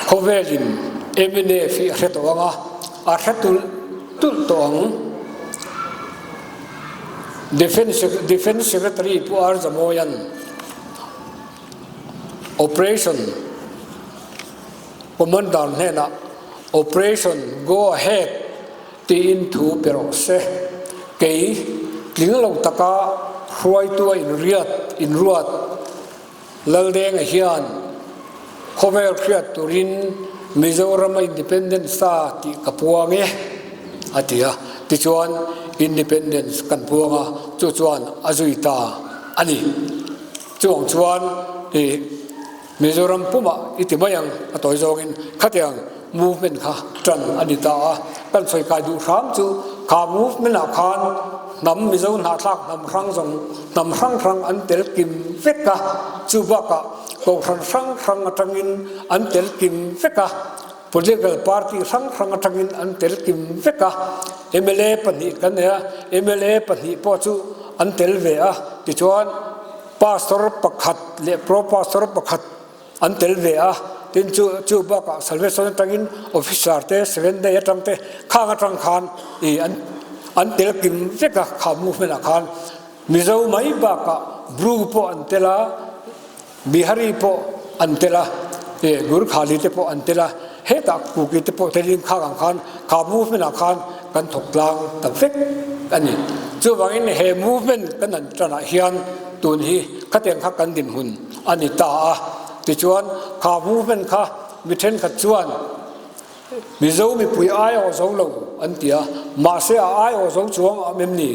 Khawvelin mnf hi a hre tawh ang a, a hre tulh tulh tawh ang. Defence Defence Secretary Pu R Zamoia'n Operation Commander hnenah Operation Go Ahead tiin thu pe rawh se. Kei tling lo taka hruaitu a inriat inruat. Laldenga hian khawvel hriat turin Mizoram a Independence ta tih ka puang e, a ti a. Tichuan Independence kan puang a, chu chuan a zui ta a ni. Chuvang chuan i Mizoram pumah i ti mai ang a tawi zawngin khatiang movement kha tan a ni ta a. Kan sawi kai duh hram chu kha movement ah khan hnam Mizo hnahthlak hnam hrang zawng hnam hrang hrang an tel kim vek a, chu bakah kohhran hrang hrang atangin an tel kim vek a, political party hrang hrang atangin an tel kim vek a, mla pahnih kan nei a, mla pahnih pawh chu an tel ve a, tichuan pastor pakhat leh pro pastor pakhat an tel ve a, tin chu chu bakah Salvation atangin officer te Seventh Day atang te khang atang khan ih an an tel kim vek a kha movement ah khan Mizo mai bakah Bru pawh an tel a, Bihari pawh an tel a, ih Gurkhali te pawh an tel a, hetah Kuki te pawh telin khang ang khan kha movement ah khan kan thawk tlang ta vek a ni. Chuvangin he movement kan han tanah hian tun hi khatiang kha kan dinhmun a ni ta a. Tichuan, kha movement kha mi thenkhat chuan Mizo mipui aiawh zo lo an ti a, mahse a aiawh zo chuang a awm em ni?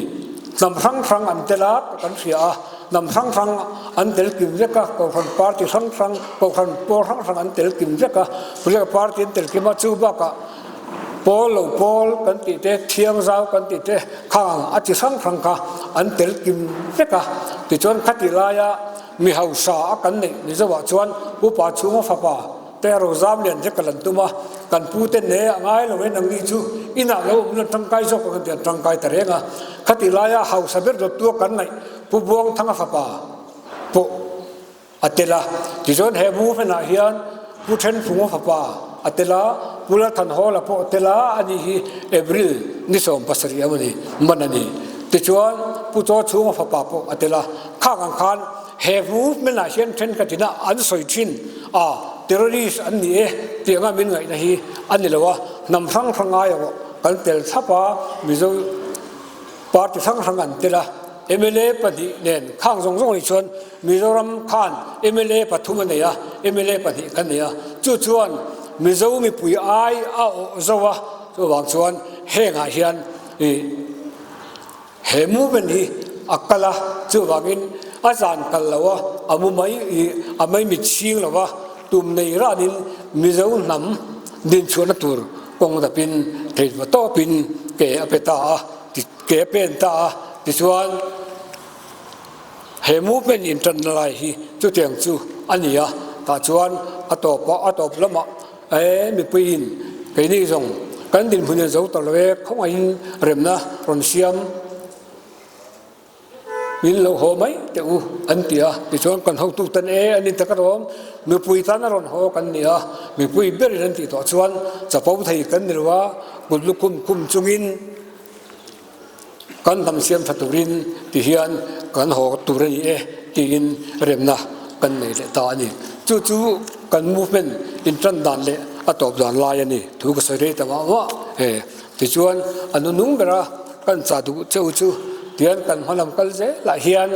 Hnam hrang hrang an tel a kan hria a, hnam hrang hrang an tel kim vek a, kohhran party hrang hrang, kohhran pawl hrang hrang an tel kim vek a, political party an tel kim a, chu bakah pawl lo pawl kan tih te, thiang zau kan tih te khang a chi hrang hrang kha an tel kim vek a. Tichuan khati laia Mi hausa a kan neih ni zauhah chuan upa chhunga fapa te rozam lian te ka lan tum a, kan pu te ne a ngai lo e nangni chu inah lo awm lan tangkai zawk ang an ti an tangkai ta reng a. Khati laia hausa ber dawttu a kan ngaih Pu Buangthanga fapa pawh a tel a. Tichuan he movement ah hian Pu Thenphunga fapa a tel a. Pu Lalthanhawla pawh tel a, ani hi April ni 17 emaw ni man a ni. Tichuan Pu Chaw chhunga fapa pawh a tel a, khang ang khan he movement ah hian thenkhatin a an sawi thin a, terrorist an ni e tih anga min ngaihna hi a ni lo a, hnam hrang hrang ngai erawh kan tel thlap a, Mizo party hrang hrang an tel a, mla pahnih nen khang zawng zawng nih chuan Mizoram khan mla pathum a nei a, mla pahnih kan nei a, chu chuan Mizo mipui ai a awh zo a, chuvang chuan hengah hian ih he movement hi a kal a, chuvangin a zan kal lo a, a mu mai ih a mai mit chhing lo a, tum nei ranin Mizo hnam dinchhuahna tur kawng dapin theihva tawpin ke a pe ta a, ke a pen ta a, tichuan. He movement inṭanna lai hi chutiang chu a ni a, tah chuan a tawp a, a tawp lamah e mipuiin keini zawng kan dinhmun in zo ta lo e, khawngaihin remna rawn siam min lo haw mai teh u an ti a, tichuan kan hotu tan e an intak a rawm, mipui tan a rawn haw kan ni a, mipui berin an tih tawh chuan chapo thei kan ni lo a, kut lukhum khum chungin. Kan hnam siam tha turin ti hian kan haw tur a ni e tiin remna kan nei leh ta a ni. Chu chu kan movement intan dan leh a tawp dan lai a ni. Thu ka sawi rei ta mah mah e. Tichuan a nunung bera kan chah duh cheu chu tian kan hmalam kal zelah hian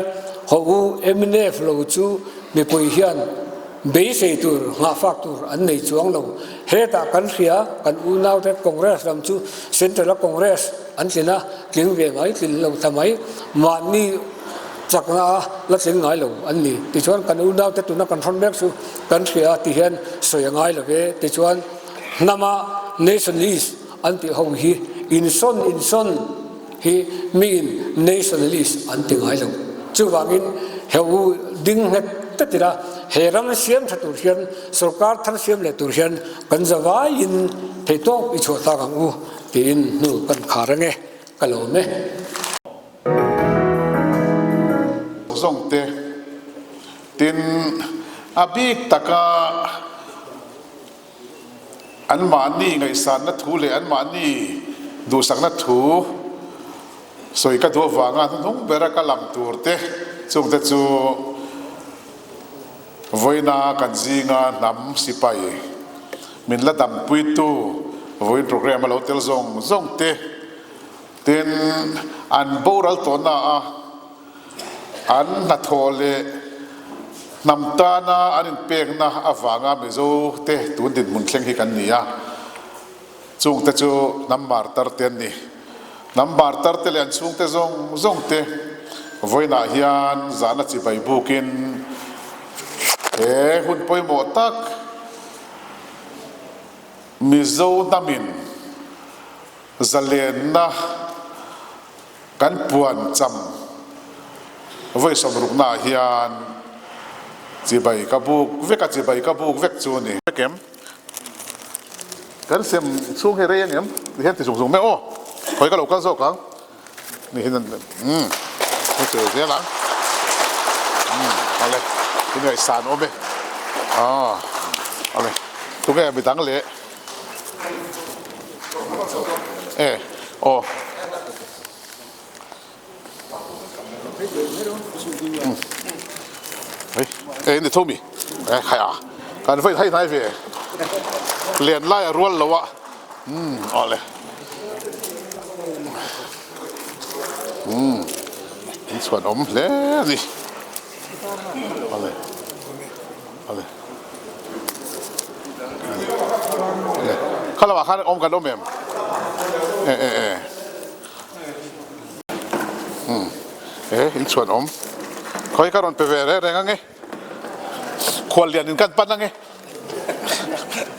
haw u mnf lo chu mipui hian Beisei tur, nghahfak tur an nei chuang lo. Hetah kan hria, kan unaute Congress lam chu Central a Congress an tlin a, tling ve mai, tlin lo ta mai, mahni chakna a la tling ngai lo an ni. Tichuan kan unaute tuna kan hrawn mek chu kan hria ti hian sawi a ngai lo ve. Tichuan hnama nationalist an tih ho hi insawn insawn hi miin nationalist an ti ngai lo. Chuvangin he u ding nghet ta tira he ram siam tha tur hian sorkar thar siam leh tur hian kan zavaiin theihtawp i chhuah tak ang u tiin hnu kan khar ange ka lawm e. Zawngte tin a bik taka Anmahni ngaihsanna thu leh anmahni duhsakna thu sawi ka duh avanga hnuhnung bera ka lang tur te chungte chu vawiina kan zinga hnam sipai min la dampuitu vawiin program a lo tel zawng zawng te tin an boral tawhna a An hnathawh leh hnam tana an inpekna avanga Mizo te tun dinhmun thleng hi kan ni a, chungte chu hnam martar te an ni. Hnam martar te leh an chhungte zawng zawng te vawiinah hian zahna chibai bukin he hun pawimawh tak Mizo hnamin zalenna Kan puan cham vawi sawmruknaah hian chibai ka buk vek a, chibai ka buk vek chu a ni. Vek em? Kan sem chhung hi rei ang em? Ti hian ti zung zung mai aw, khawi ka lo kal zawk ang. Ni hian umm ka sawi zel ang. Umm awle, i ngaihsan awm e. Aw awle, tunge midang leh? E aw. Hei e ni tho mi e khai a kan vawi hai hnai ve len lai a rual lo a umm aw le umm in chhuan awm hle a ni aw le aw le. Kha lamah khan awm kan awm em? E e e. Hmm. E in chuan awm. Khawi ka rawn pe ve reng reng ange. Khual lian in kan pan ange.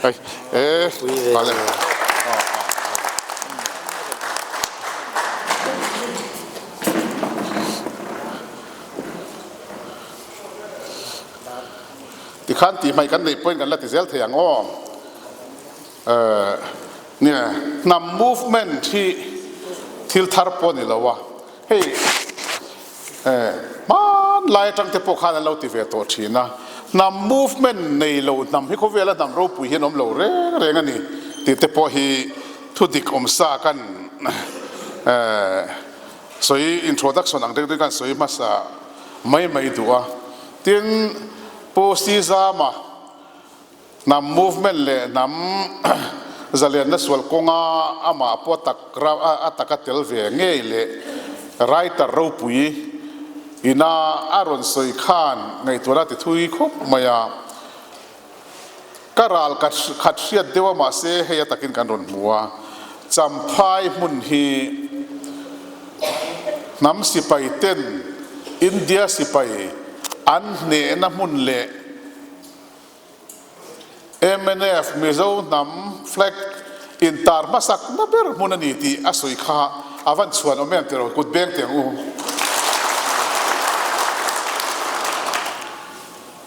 Hei e vale. Tikhan tih hmaih kan neih pawhin kan la ti zel thei ang aw. Nia, hnam movement hi thil thar pawh a ni lo a, hei hmanlai atang te pawh khan an lo ti ve tawh thin a. Hnam movement nei lo hnam hi khawvela hnam ropui hian awm lo reng reng a ni. tih te pawh hi thu dik awm sa kan sawi introduction ang deuh deuh kan sawi hmasa mai mai duh a. Tin, Pu Sizama hnam movement leh hnam zalianna sual kawnga amah pawh tak a taka tel ve ngei leh writer ropui ina a rawn sawi khan ngaihtuahna ti thui khawp mai a. Ka ral khat hriat deuh a mahse hei a takin kan rawn hmu a, Champhai hmun hi hnam sipai ten India sipai an hnehna hmun leh mnf Mizo hnam flag intar hmasak na ber hmun a ni tih a sawi kha a van chhuan awm em tih rawh kut beng teh ang u.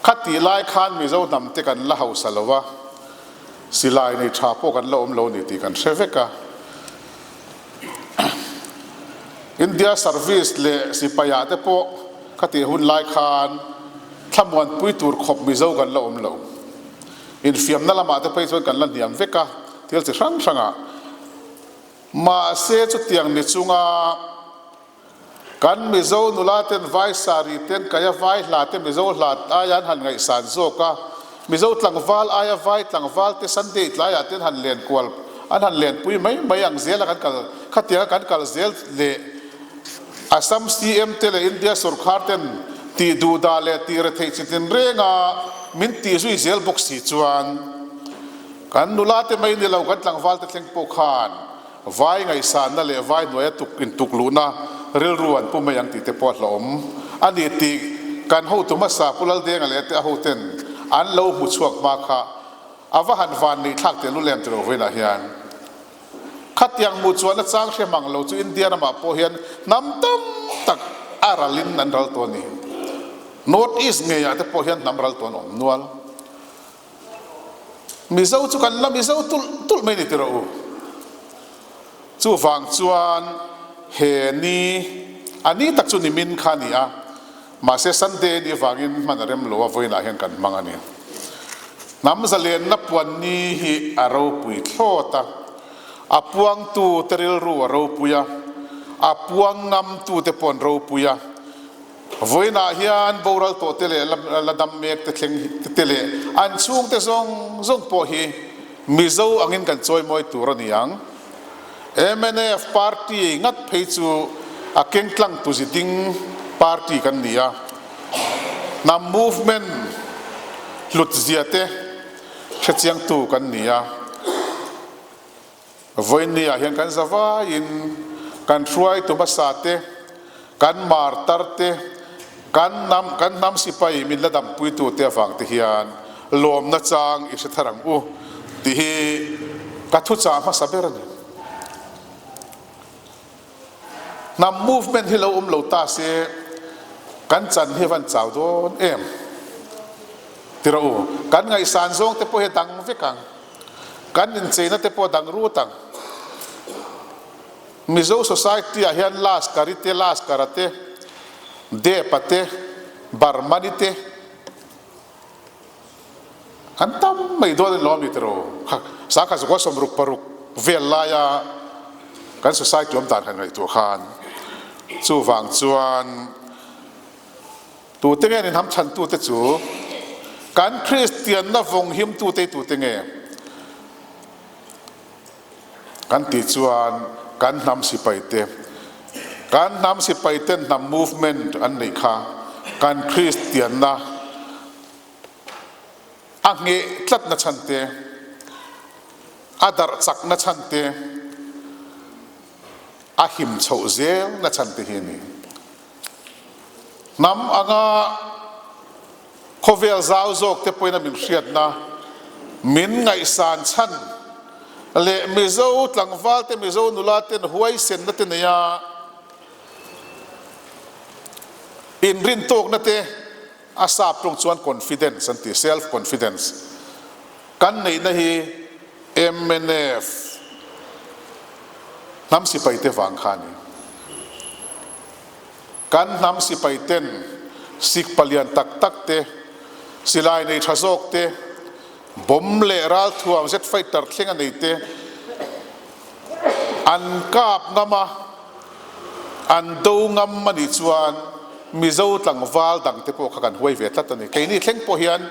Khatih lai khan Mizo hnam te kan la hausa lo a, silai nei tha pawh kan la awm lo ni tih kan hre vek a. India service leh sipaiah te pawh khatih hun lai khan thlamuanpui tur khawp Mizo kan la awm lo. Infiamna lamah te phei chuan kan la hniam vek a, thil chi hrang hrangah. Mahse chutiang ni chunga. Kan Mizo nula ten vai sari ten kaia vai hla te Mizo hla aia an han ngaihsan zawk a, Mizo tlangval aia vai tlangval te Sunday tlaiah ten han len kual an han lenpui mai mai ang zel a kan kal khatianga kan kal zel leh Assam CM te leh India sorkar ten tih duhdah leh tih retheih chi tin renga min tih zui zel bawk si chuan kan nula te mai ni lo kan tlangval te thleng pawh khan Vai ngaihsanna leh vai hnuaia tuk intuk luhna rilru an pu mai ang tih te pawh a hlauhawm a ni tih kan hotu hmasa Pu Laldenga leh te a hoten an lo hmu chhuak hma kha a va han van neih thlak teh lul em tilo vawiinah hian khatiang hmuh chuan a chang hre mang lo chu India ramah pawh hian hnam tam tak a ralin an ral tawh a ni. North East ngeiah te pawh hian hnam ral tawh an awm nual. Mizo chu kan la Mizo tulh tulh mai ni ti rawh u. Chuvang chuan he ni, a ni tak chu nimin kha a ni a, mahse Sunday ni vangin hman a rem lo a, vawiinah hian kan hmang a ni. Hnam zalenna puan ni hi a ropui thlawt a, a puangtu te rilru a ropui a, a puang ngamtu te pawh an ropui a, Vawiinah hian boral tawhte leh la dam mek te thleng te leh an chhungte zawng zawng pawh hi Mizo angin kan chawimawi tur a ni ang. Mnf party ngat phei chu a kengtlang tu zi ding party kan ni a, hnam movement hlut zia te hrechiangtu kan ni a. Vawiinniah hian kan zavaiin kan hruaitu hmasa te, kan martar te, kan hnam kan hnam sipai min la dampuitu te avang te hian lawmna chang i hre thar ang u tih hi ka thuchah hmasa ber a ni. Hnam movement hi lo awm lo ta se kan chan hi a van chau dawn em? Ti rawh u, kan ngaihsan zawng te pawh hi a dang vek ang. Kan incheina te pawh dang rut ang. Mizo society ah hian Laskari te, Laskara te, Depa te, Barmani te an tam mai dawn a ni lo ami tiraw? Kha sangkhat zakua 66 vel laia kan society awm dan han ngaihtuah khan chuvang chuan Tute nge nin hamchhantute chu? Kan Kristianna vawng himtute hi tute nge? Kan tih chuan kan hnam sipaite, kan hnam sipaiten hnam movement an neih kha kan Kristianna a ngheh tlatna chhan te, a darh chakna chhan te, a him chhoh zelna chhan te hi a ni. Hnam anga khawvel zau zawk te pawhin a min hriatna, min ngaihsan chhan leh Mizo tlangval te, Mizo nula ten huaisenna te neia inrintawkna te a sap tawng chuan confidence an ti, self confidence kan neihna hi mnf hnam sipai te vang kha a ni. Kan hnam sipai ten sik palian tak tak te, silai nei tha zawk te, Bomb leh ralthuam jet fighter thleng a nei te an kap ngam a, an do ngam a nih chuan Mizo tlangval dang te pawh kha kan huai ve tlat a ni. Keini thleng pawh hian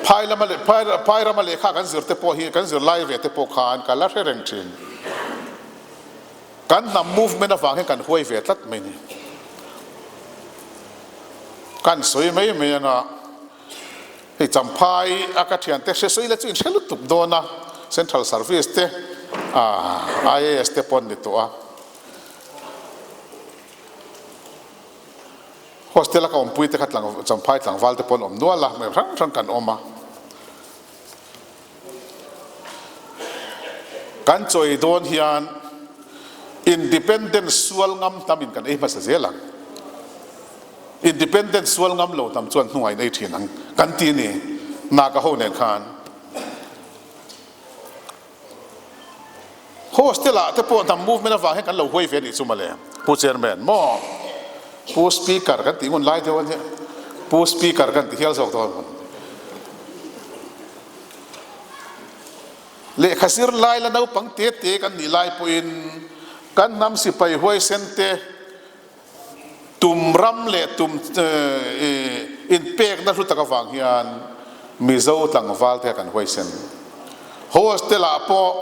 phai lama leh phai rama lehkha kan zir te pawh hi kan zir lai ve te pawh khan ka la hre reng thin. Kan hnam movement avang hian kan huai ve tlat mai a ni. Kan sawi mai mai anga hei Champhai a ka thiante hre sawi la chu in hre lutuk dawn a, Central Service te IAS te pawh an ni tawh a. Hostel a ka awmpui te kha Champhai tlangval te pawh an awm nual a, hmel hrang hrang kan awm a. Kan chawi dawn hian Independence sual ngam hnam in kan ei hmasa zel ang. Independence sual ngam lo hnam chuan hnungah in ei thin ang kan ti a ni Naga ho nen khan. Hostel ah te pawh hnam movement avang hian kan lo huai ve a nih chu mawle Pu Chairman maw Pu Speaker kan tih ngun lai deuh a nia Pu Speaker kan ti hial zawk dawn maw. Lehkha zir lai la naupang te te kan nih lai pawhin kan hnam sipai huaisen te tum ram leh tum inpekna hlu tak avang hian Mizo tlangval te kan huaisen. Hostel ah pawh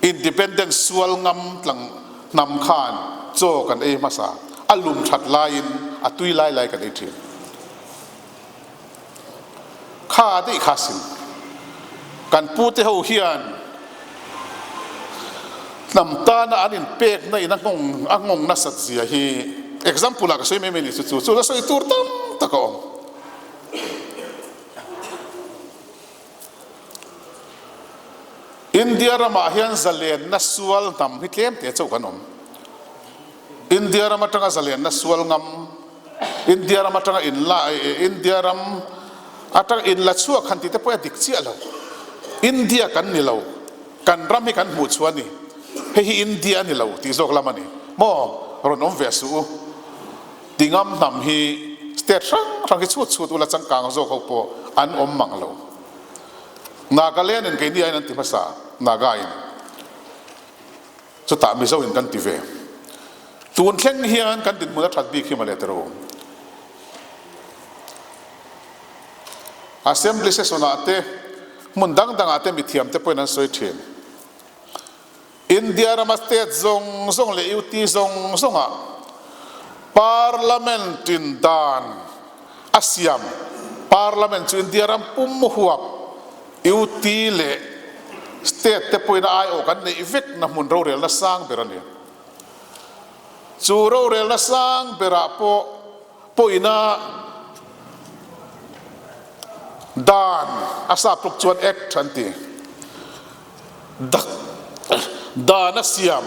Independence sual ngam tlang hnam khan chaw kan ei hmasa, a lum that laiin a tui lai lai kan ei thin. Kha daih kha sin. Kan pute ho hian hnam tana an inpekna in a nghawng a nghawng nasat zia hi example ah ka sawi mai mai ni chu chu chu la sawi tur tam tak a awm. India ramah hian zalenna sual hnam hi tlem te chauh kan awm. India ram atanga zalenna sual ngam India ram atanga in la India ram atanga in la chhuak han tih te pawh a dik chiah lo. India kan ni lo, kan ram hi kan hmuh chhuah a ni. Hei hi India a ni lo tih zawk lam a ni. Maw rawn awm ve suh u. Ti ngam hnam hi state hrang hrang hi chhut chhut ula changkang zawk ho pawh an awm mang lo. Nagaland in keini aiin an ti hmasa, Naga in. Chutah Mizo in kan ti ve. Tun thleng hian kan dinhmun a that bik hi mawle tiro. Assembly session ah te hmun dang dang ah te mithiam te pawhin an sawi thin. India rama state zawng zawng leh UT zawng zawng ah Parliament in dan a siam. Parliament chu India ram pum huap UT leh State te pawhin a aiawh kan neih vek na hmun rorelna sang ber a ni. Chu rorelna sang berah pawh pawina dan a sap tluk chuan Act an ti. Dan a siam.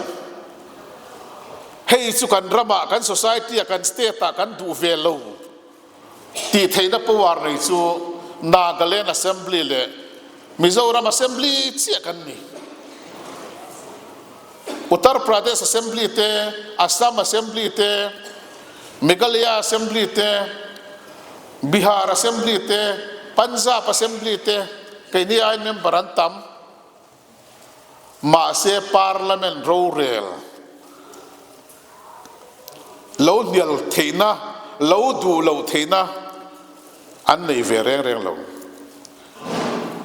Hei chu kan ramah, kan society-ah, kan state-ah kan duh ve lo. Tih theihna power nei chu Nagaland Assembly leh Mizoram Assembly chiah kan ni. Uttar Pradesh Assembly te, Assam Assembly te, Meghalaya Assembly te, Bihar Assembly te, Punjab Assembly te keini aiin member an tam. Mahse Parliament rorel lo hnial theihna, lo duh loh theihna an nei ve reng reng lo.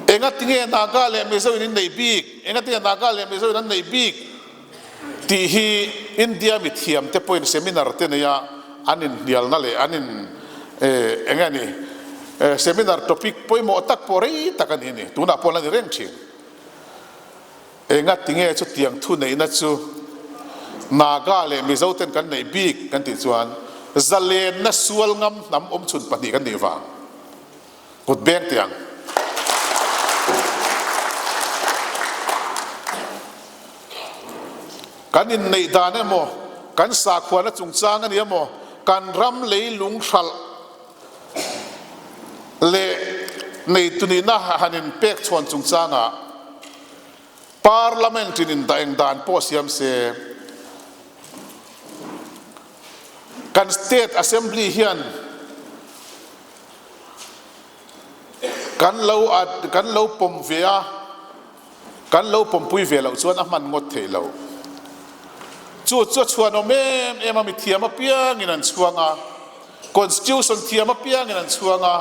Engatinge Naga leh Mizo in in neih bik, engatinge Naga leh Mizo in an neih bik tih hi India mithiam te pawhin seminar te neia an inhnialna leh an in eng nge ni seminar topic pawimawh tak pawh rei tak a ni a ni. Tunah pawh la ni reng thin. Engatinge chutiang thu neihna chu Naga leh Mizo ten kan neih bik kan tih chuan zalenna sual ngam hnam awmchhun pahnih kan nih vang. Kut beng teh ang. Kan inneih dan emaw, kan sakhuana chungchang a ni emaw, kan ram leilung hralh leh neitu nihna han inpek chhawn chungchangah Parliament in indah eng dan pawh siam se, kan State Assembly hian. Kan lo kan lo pawm ve a, kan lo pawmpui ve loh chuan a hman ngawt theih loh. Chu chu a chhuanawm em em a, mi thiam apiangin an chhuang a, Constitution thiam apiangin an chhuang a,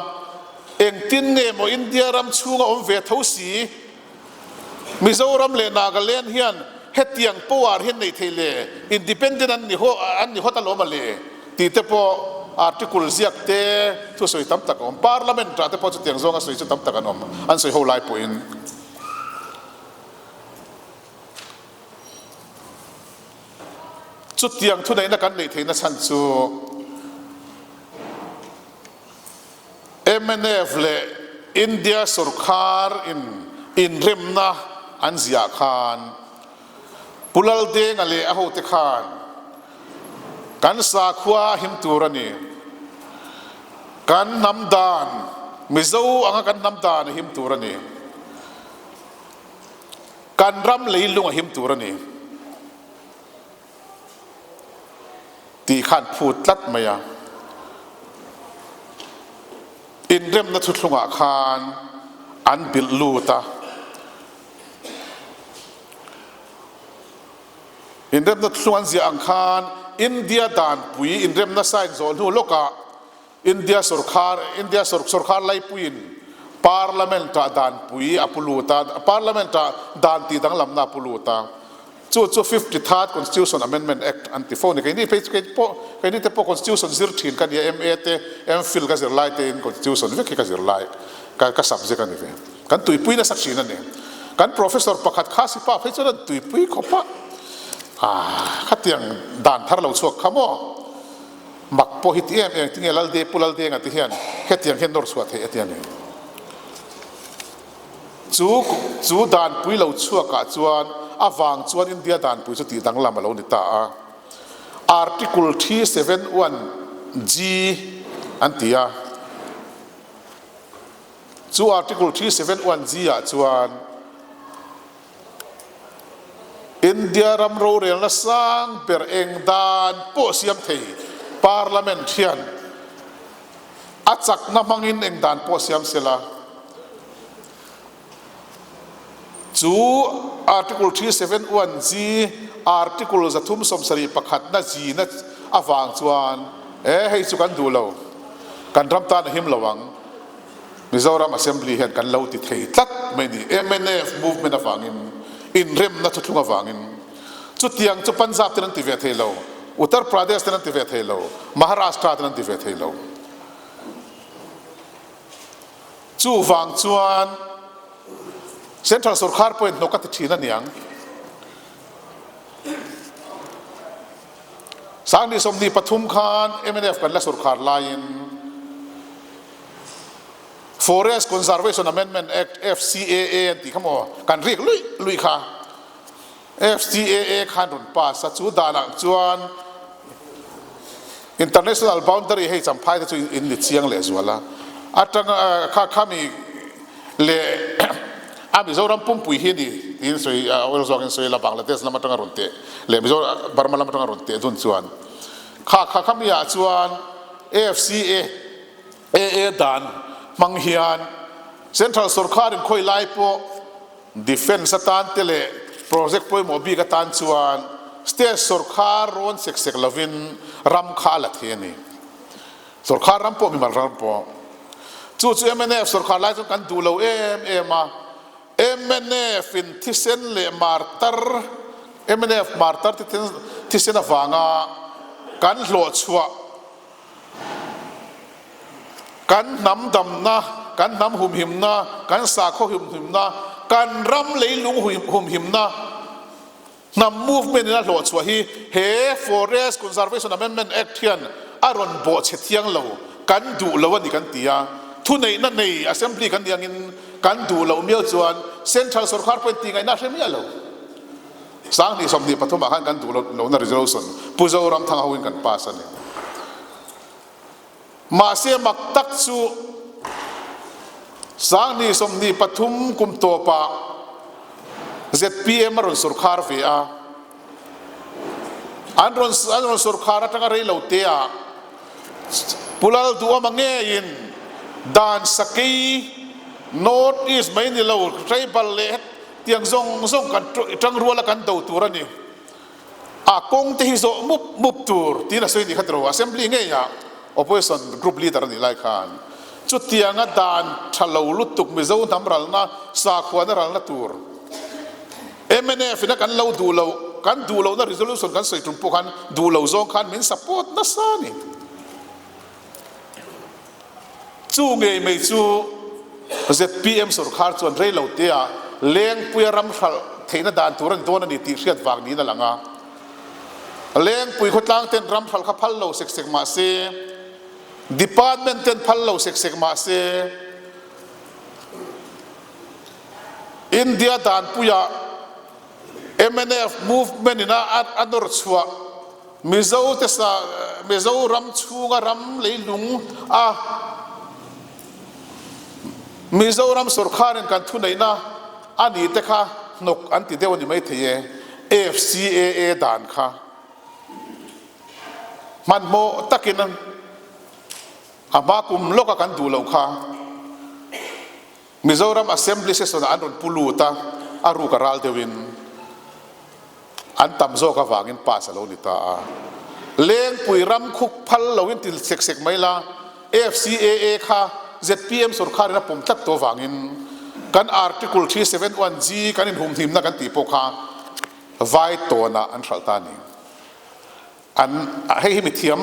engtin nge maw India ram chhunga awm ve tho si, Mizoram leh Nagaland hian hetiang power hi an neih theih le, independent an ni an ni hawt alawm a le tih te pawh article ziak te thusawi tam tak a awm. Parliament ah te pawh chutiang zawnga sawi chu tam tak an awm, an sawi ho lai pawhin. Chutiang thuneihna kan neih theihna chhan chu Mnf leh India sorkar in inremna an ziah khan Pu Laldenga leh a hote khan kan sakhua a him tur a ni, kan hnam dan, Mizo anga kan hnam dan a him tur a ni, kan ram leilung a him tur a ni. Tih khan phut tlat mai a. Inremna thuthlungah khan an bilh lut a. Inremna thuthlung an ziah ang khan India danpui inremna sign zawh hnu lawkah India sorkar India sorkar laipuiin Parliament-ah danpui a pu lut a, Parliament-ah dan tih danglamna a pu lut a. Chu chu 53rd Constitution Amendment Act an ti fo a ni. Keini phei chu kei pawh keini te pawh Constitution zir thin ka nia, MA te, MPhil ka zir lai tein Constitution vek hi ka zir lai ka ka subject a ni ve. Kan tuipui nasa thin a ni. Kan Professor pakhat Khasi pa phei chuan a tuipui khawp a, ah khatiang dan thar lo chhuak kha maw? Mak pawh hi ti em em tinge Lalde Pu Laldenga te hian hetiang hian nawr chhuah theih a ti a ni. Chu chu danpui lo chhuakah chuan a vang chuan India danpui chu tih danglam a lo ni ta a. Article 371 G an ti a. Chu Article 371 G ah chuan India ram rorelna sang ber eng dan pawh siam thei Parliament hian a chakna hmangin eng dan pawh siam sela. Chu Article 371 G Article 371 na G na avang chuan e hei chu kan duh lo, kan ram tan a him lo ang. Mizoram Assembly hian kan lo ti thei tlat mai ni. Mnf movement avangin, inremna thuthlung avangin. Chutiang chu Punjab ten an ti ve thei lo, Uttar Pradesh ten an ti ve thei lo, Maharashtra ten an ti ve thei lo. Chuvang chuan Central sorkar pawhin hnawk a ti thin aniang. 2023 khan mnf kan la sorkar laiin Forest Conservation Amendment Act, FCAA, an tih kha maw kan rik luih luih kha. FCAA khan rawn pass a, chu danah chuan International boundary hei Champhai te chu in ni chiang leh zual a, atanga kha khami leh a Mizoram pumpui hi a ni tiin sawi a oil zawkin sawi la Bangladesh lam atanga rawn teh leh Mizoram Burma lam atanga rawn teh dun chuan kha kha khami ah chuan AFCA AA dan hmang hian Central sorkar in khawi lai pawh Defence atan te leh project pawimawh bik atan chuan state sorkar rawn sek sek lovin ram kha a la thei a ni. Sorkar ram pawh mimal ram pawh. Chu chu mnf sorkar lai chuan kan duh lo em em a. Mnf in thisen leh martar, mnf martar te thisen avanga kan hlawhchhuah, Kan hnam damna, kan hnam humhimna, kan sakhaw humhimna, kan ram leilung humhimna, hnam movement in a hlawhchhuah hi he Forest Conservation Amendment Act hian a rawn bawhchhe thiang lo, kan duh lo a ni kan ti a. Thuneihna nei Assembly kan nih angin kan duh loh mial chuan Central sorkar pawhin tihngaihna a hre miah lo. 2023 ah khan kan duh lohna resolution Pu Zoramthanga hoin kan pass a ni. Mahse mak tak chu 2023 kum tawpah zpm a rawn sorkhar ve a, an rawn an rawn sorkhar atanga rei lo te ah Pu Lalduhawma ngeiin dan sakei. North East mai ni lo, tribal leh hetiang zawng zawng kan tangruala kan do tur a ni. A kawng te hi zawh mup mup tur tiin a sawi ni kha tiro. Assembly ngeiah Opposition group leader a nih lai khan chutianga dan tha lo lutuk Mizo hnam ralna, sakhuana ralna tur mnf ina kan lo duh lo, kan duh lohna resolution kan sawi tum pawh khan duh lo zawng khan min support nasa a ni. Chu ngei mai chu zpm sorkar chuan rei lo tea Lengpuia ram hralh theihna dan tur a ni dawn a ni tih hriat vang niin a lang a. Lengpui khawtlang ten ram hralh kha phal lo sek sek mah se, department ten phal lo sek sek mah se, India danpuia mnf movement ina a nawr chhuah Mizo te sa Mizo ram chhunga ram leilung a Mizoram sorkharin kan thuneihna a nih te kha hnawk an ti deuh a ni maithei e, FCAA dan kha hmanhmawh takin a hma kum lawka kan duh loh kha Mizoram Assembly session ah an rawn pu lut a, a ruk a ral deuhin an tam zawk avangin pass a lo ni ta a. Lengpui ram khuk phal loin ti sek sek mai la, FCAA kha zpm sorkharin a pawm tlat tawh avangin kan Article 371G kan inhumhimna kan tih pawh kha vai tawnah an hralh ta a ni. An, hei hi mithiam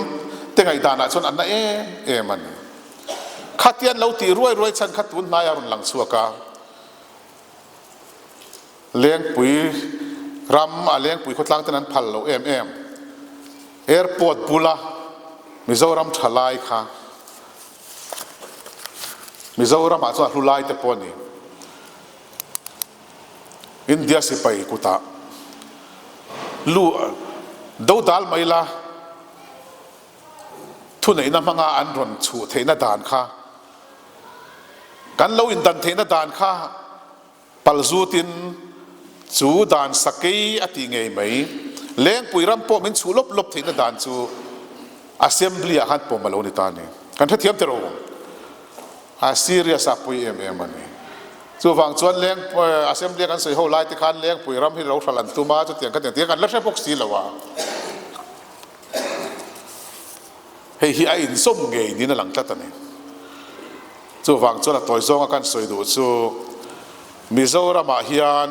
te ngaihdanah chuan an na em em a ni. Khatian lo tih ruai ruai chhan kha tun hnaiah a rawn lang chhuak a. Lengpui ram a Lengpui khawtlang ten an phal lo em em. Airport bula Mizoram tha lai kha Mizoramah chuan a hlu lai te pawh a ni. India sipai kutah lu do dal mai la, thuneihna hmanga an rawn chhuh theihna dan kha, kan lo indan theihna dan kha palzutin chu dan sakei a tih ngei mai. Lengpui ram pawh min chhuh lawp lawp theihna dan chu Assembly ah khan pawm a lo ni ta a ni. Kan hrethiam teh rawh u. A serious a pui em em a ni. Chuvang chuan leng assembly a kan sawi ho lai te khan Lengpui ram hi lo hral an tum a, chutiang khatiang tih kan la hre bawk si lo a. Hei hi a inzawm ngei niin a lang tlat a ni. Chuvang chuan a tawi zawnga kan sawi duh chu Mizoramah hian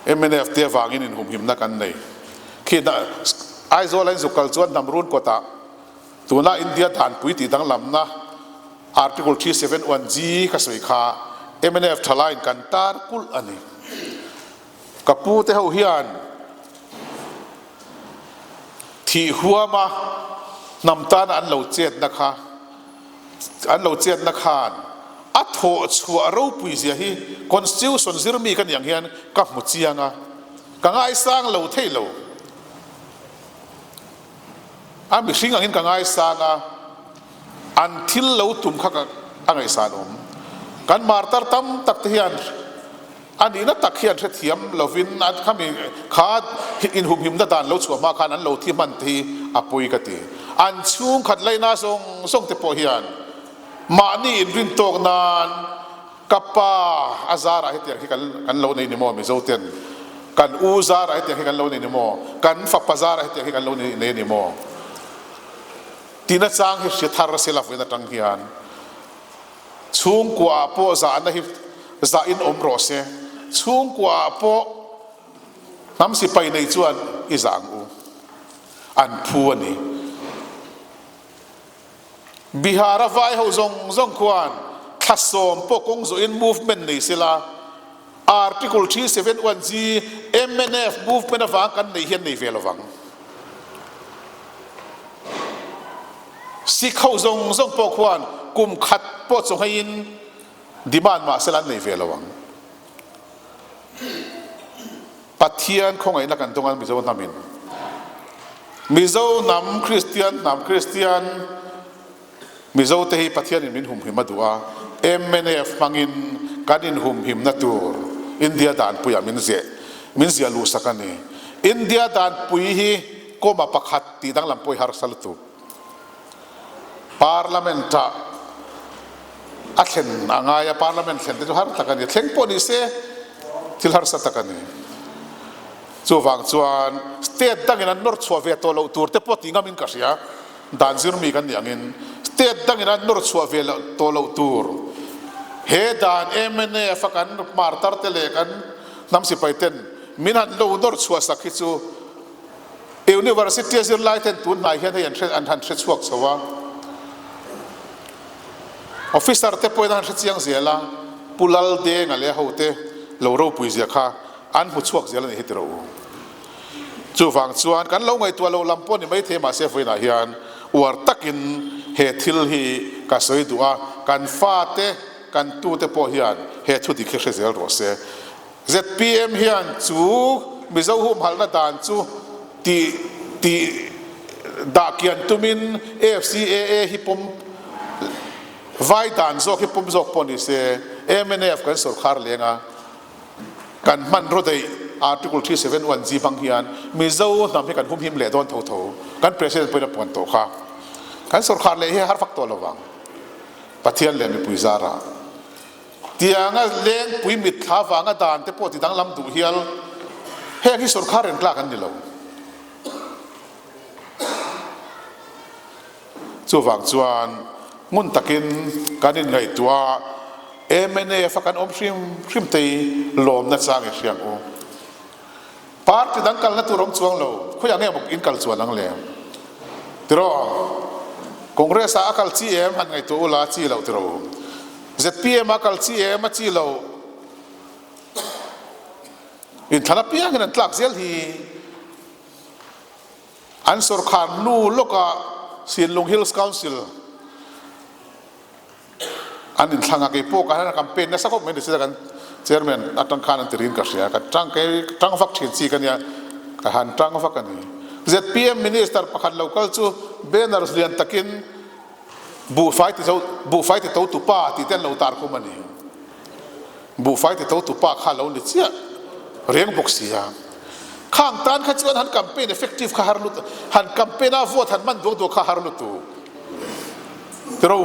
mnf te avangin inhumhimna kan nei. Khi Aizawl a inzuk kal chuan Hnamrun kawtah Tuna India danpui tih danglamna Article 371G ka sawi kha mnf thalaiin kan tar kulh a ni. Ka pu te ho hian thih huama hnam tana an lo chetna kha an lo chetna khan a thawh chhuah ropui zia hi Constitution zirmi ka ni ang hian ka hmu chiang a, ka ngaisang lo thei lo. A mihring angin ka ngaisang a, an thil lo tum kha ka a ngaihsan awm. Kan martar tam tak te hian a nihna tak hian hrethiam lovin an khami kha inhumhimna dan lo chhuah hma khan an lo thi hman te hi a pawi ka ti. An chhungkhat laina zawng zawng te pawh hian mahni inrin tawk nan Ka pa a zarah hetiang hi kan lo nei ni maw Mizo ten? Kan u zarah hetiang hi kan lo nei ni maw? Kan fapa zarah hetiang hi kan lo nei ni maw? Tina chang hi hria thar se la vawiin atang hian chhungkua ah pawh zahna hi zah in awm rawh se. Chhungkua ah pawh hnam sipai nei chuan i zah ang u. An phu a ni. Bihar a vai ho zawng zawng khuan thla sawm pawh kawng zawhin movement nei sela, Article 371G mnf movement avang kan neih hian nei ve lovang. Sikh ho zawng zawng pawh khuan kum khat pawh chawngheiin demand mah sela an nei ve lo ang. Pathian khawngaihna kan dawng a Mizo hnamin. Mizo hnam Kristian hnam Kristian Mizo te hi Pathianin min humhim a duh a, mnf hmangin kan inhumhimna tur India danpuiah min zeh min ziah luhsak a ni. India danpui hi comma pakhat tih danglam pawh i harsa lutuk. Parliament-ah. A thlen a ngai a, Parliament thlen te chu har tak a ni. Thleng pawh ni se thil harsa tak a ni. Chuvang chuan state dangin an nawr chhuah ve tawh loh tur te pawh tih ngamin ka hria. Dan zir mi kan nih angin state dangin an nawr chhuah ve tawh loh tur he dan mnf a kan martar te leh kan hnam sipai ten min han lo nawr chhuah sak hi chu University a zirlai ten tun hnai hian hei an hre an han hre chhuak chho a. Officer te pawhin an han hre chiang zel a, Pu Laldenga leh a hote lo ropui zia kha an hmu chhuak zel a nih hi ti rawh u. Chuvang chuan kan lo ngaihtuah loh lam pawh ni maithei mahse vawiinah hian uar takin he thil hi ka sawi duh a, kan fate, kan tute pawh hian he thu dik hi hre zel rawh se. Zpm hian chu Mizo humhalhna dan chu tih tih dah kian tumin AFCAA hi pawm vai dan zawk hi pawm zawk pawh ni se mnf kan sawrkhar leng a. Kan hmanraw daih Article 371 G hmang hian Mizo hnam hi kan humhim leh dawn tho tho. Kan President pawhin a puan tawh kha. Kan sawrkhar leh hi a har fak tawh lo vang. Pathian leh mipui zarah. Tianga lengpui mitthla vanga dan te pawh ti danglam duh hial heng hi sawrkhar reng tlak an ni lo. Chuvang chuan ngun takin kan inngaihtuah a, mnf a kan awm hrim hrim te hi lawmna chang i hria ang u. Party dang kalna tur awm chuang lo, khawiah nge maw in kal chuan ang le? Tiraw? Congress ah a kal chi em han ngaihtuah ula a chi loh tiraw? Zpm ah a kal chi em a chi loh? Inthlan apiangin an tlak zel hi. An sawrkhar hnu lawkah Sinlung Hills Council an inthlang a, keipawh ka hian campaign nasa khawp mai ni sela kan chairman atang khan an ti rin ka hria, ka tang kei tang vak thin chi ka nia, ka han tang vak a ni. Zpm minister pakhat lo kal chu banners lian takin buhfai ti zo buhfai ti to tupa tih te an lo tar khum a ni. Buhfai ti to tupa kha lo ni chiah reng bawk si a. Khang tan kha chuan han campaign effective kha har lut han campaign a vote han man duak duak kha har lutu. Tiro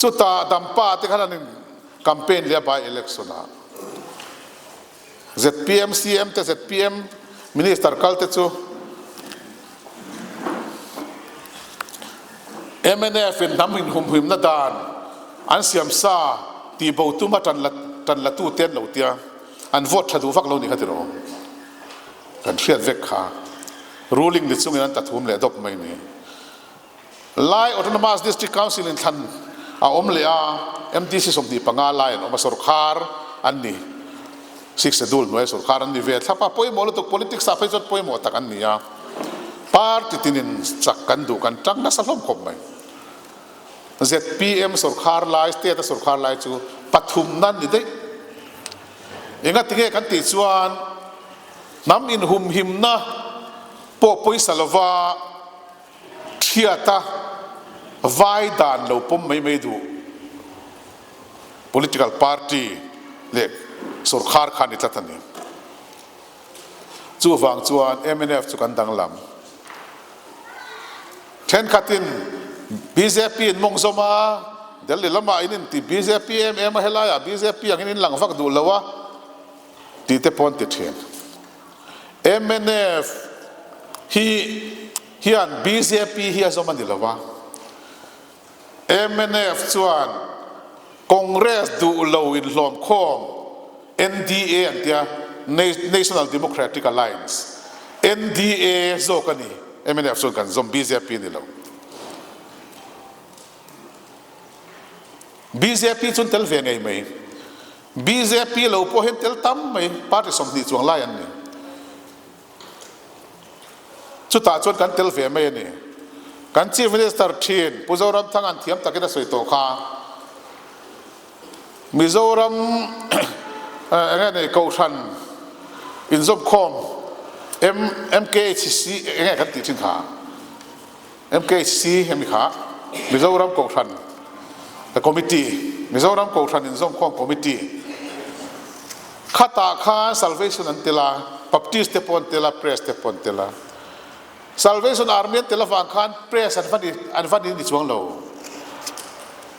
chutah dampa te khan an in campaign leh a by election ah zpm CM te zpm minister kal te chu Mnf in hnam inhumhimna dan an siam sa tih bo tuma tan la tan la tu te an lo tia an vote tha duh vak lo ni kha tiraw kan hriat vek kha ruling ni chungin an tathum leh dawp mai ni. Lai Autonomous District Council in thlan a awm leh a, MDC 25 lai an awm a, sawrkhar an ni. Sixth Schedule hnuaia sawrkhar an ni ve thlap a, pawimawh lutuk politics ah phei chuan pawimawh tak an ni a, party tinin chak kan duh kan tang nasa hlawm khawp mai. Zpm sawrkhar lai, state a sawrkhar lai chu pathum nan ni daih. Engatinge kan tih chuan hnam inhumhimna pawh pawisa lova, Thiata vai dan lo pawm mai mai duh political party leh sorkar kha ni tlat a ni. Chuvang chuan mnf chu kan danglam. Thenkhatin bjp in mawng zawm a, Delhi lamah in inti bjp em em a, helaiah bjp angin in lang vak duh lo a tih te pawh an ti thin. Mnf hi hian bjp hi a zawm a ni lo a, mnf chuan Congress duh lo inhlawm khawm NDA an tia, National Democratic Alliance, NDA zawk a ni, mnf chuan kan zawm bjp a ni lo. Bjp chu an tel ve ngei mai. Bjp lo pawh hian tel tam mai, party 20 chuang lai an ni. Chutah chuan kan tel ve mai a ni. Kan Chief Minister thin Pu Zoramthanga'n thiam takin a sawi tawh kha. Mizoram eng nge nei Kohhran inzawmkhawm MKHC eng nge kan tih thin kha? MKHC hemi kha Mizoram Kohhran Committee, Mizoram Kohhran Inzawmkhawm Committee khatah khan Salvation an tel a, Baptist te pawh an tel a, Press te pawh an tel a. Salvation Army an tel avang khan press an va ni an va ni ni chuang lo.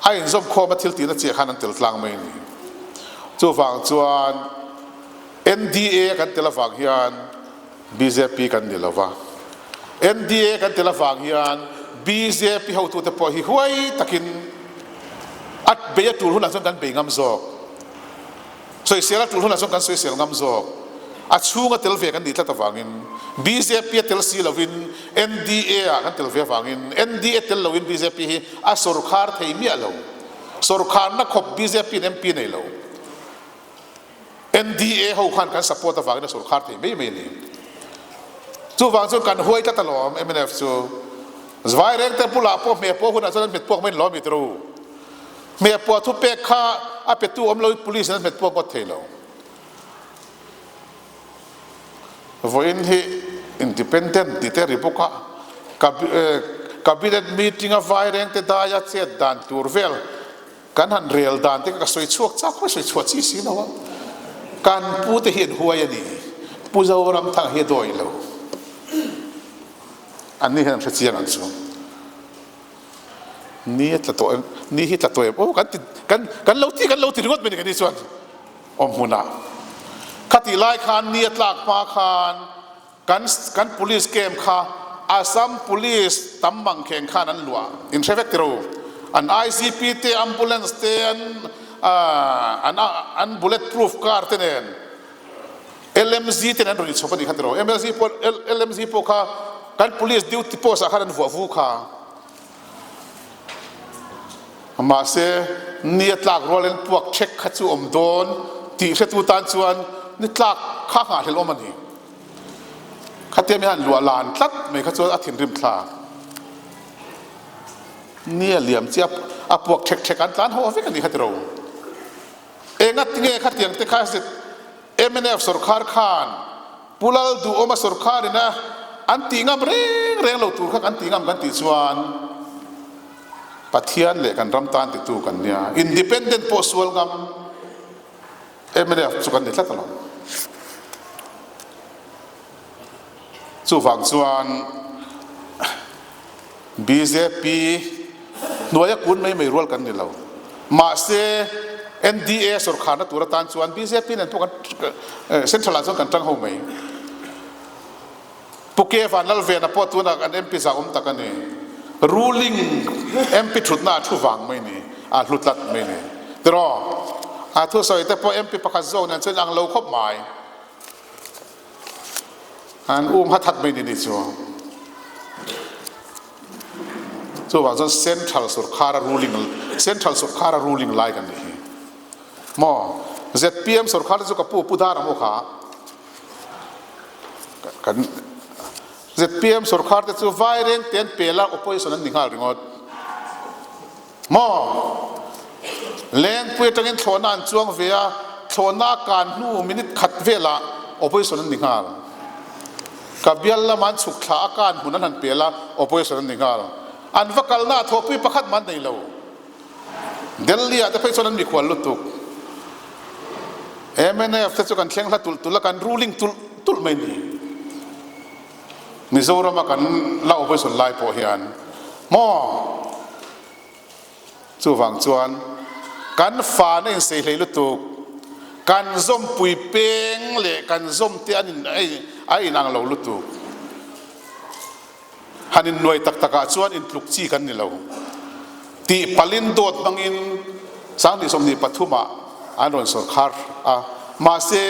A inzawm khawm a thil tihna chiah khan an tel tlang mai a ni. Chuvang chuan NDA kan tel avang hian bjp kan ni lo va. NDA kan tel avang hian bjp hotute pawh hi huai takin a bei a tul hunah chuan kan bei ngam zawk. Sawisel a tul hunah chuan kan sawisel ngam zawk. A chhunga tel ve kan nih tlat avangin bjp a tel si lovin NDA ah kan tel ve avangin NDA tel loin bjp hi a sawrkhar thei miah lo. Sawrkharna khawp bjp in MP nei lo. NDA ho khan kan support avangin a sawrkhar thei mai mai a ni. Chuvang chuan kan huai tlat alawm mnf chu. Vairengte bulah pawh hmeh pawh hunah chuan an hmet puak mai lawm i tru. Hmeh puah thu pek kha a petu awm loin police in an hmet puak ngawt thei lo. Vawiin hi independent tih te ri bawk a, cabinet meeting a vairengte daia chet dan tur vel Kan han rel dan te ka sawi chhuak chak mai, sawi chhuah chi si lo a. Kan pu te hi an huai a ni. Pu Zoramthanga hi a dawi lo. An ni hian an hre chiang ang chu. Ni a tla tawh em? Ni hi tla tawh em? Aw kan ti kan kan lo ti kan lo ti ringawt mai ni kan ni chuan awm hmunah. Khatih lai khan ni a tlak hma khan Kan kan police camp kha Assam police tam mang kheng khan an luah in hre vek tiro. An ICP te ambulance te an an an bullet proof car te nen LMZ te nen an rawn inchhawp a nih kha tiro. MLZ pawh LMZ pawh kha kan police duty post ah khan an vuah vu kha. Mahse ni a tlak rualin puak chek kha chu awm dawn tih hretu tan chuan ni tlak kha nghahhlelh awm a ni. Khatia mi han luah lan tlat mai kha chuan a thinrim thlak. Ni a liam chiah a puak thek thek an tlan haw vek a ni kha tiro. Enga tinge khatiang te kha mnf sorkar khan Pu Lal Duhawma sorkar ina an tih ngam reng reng lo tur kha kan tih ngam kan tih chuan Pathian leh kan ram tan titu kan nia. Independent pawh sual ngam mnf chu kan ni tlat alawm. Chuvang chuan bjp hnuaia kun mai mai rual kan ni lo. Mahse NDA sorkharna tur atan chuan bjp nen pawh kan central ah chuan kan tang ho mai. Pu Ke Vanlalvena pawh tunah kan MP zah awm tak a ni. Ruling MP thutna a thu vang mai ni, a hlu tlat mai ni. Tiraw? A thusawi te pawh MP pakhat zawk nen chuan ang lo khawp mai. An um ha that mai ni ni chu. Chuvang chuan Central sorkar a ruling Central sorkar a ruling lai kan nih hi. Maw? ZPM sorkar te chu ka pu pu dar ang aw kha. Kan ZPM sorkar te chu vaireng te an pel a opposition an ni nghal ringawt. Maw? Lengpui atangin thlawhna an chuang ve a, thlawhna a kan hnu minute khat velah opposition an ni nghal. Ka bial lama an chhuk thla a kan hmun an han pel a, opposition an ni nghal. An va kalna ah thawhpui pakhat mah an nei lo. Delhi ah te phei chuan an mikhual lutuk. Mnf te chu kan thleng hla tulh tulh a, kan ruling tulh tulh mai ni. Mizoram a kan la opposition lai pawh hian maw chuvang chuan kan fana in sei hlei lutuk kan zawmpui peng leh kan zawm te an in a in ang lo lutuk han in nuai tak tak ah chuan in tluk chi kan ni lo tih palin dawt hmangin 2023 ah an rawn sawrkhar a, mahse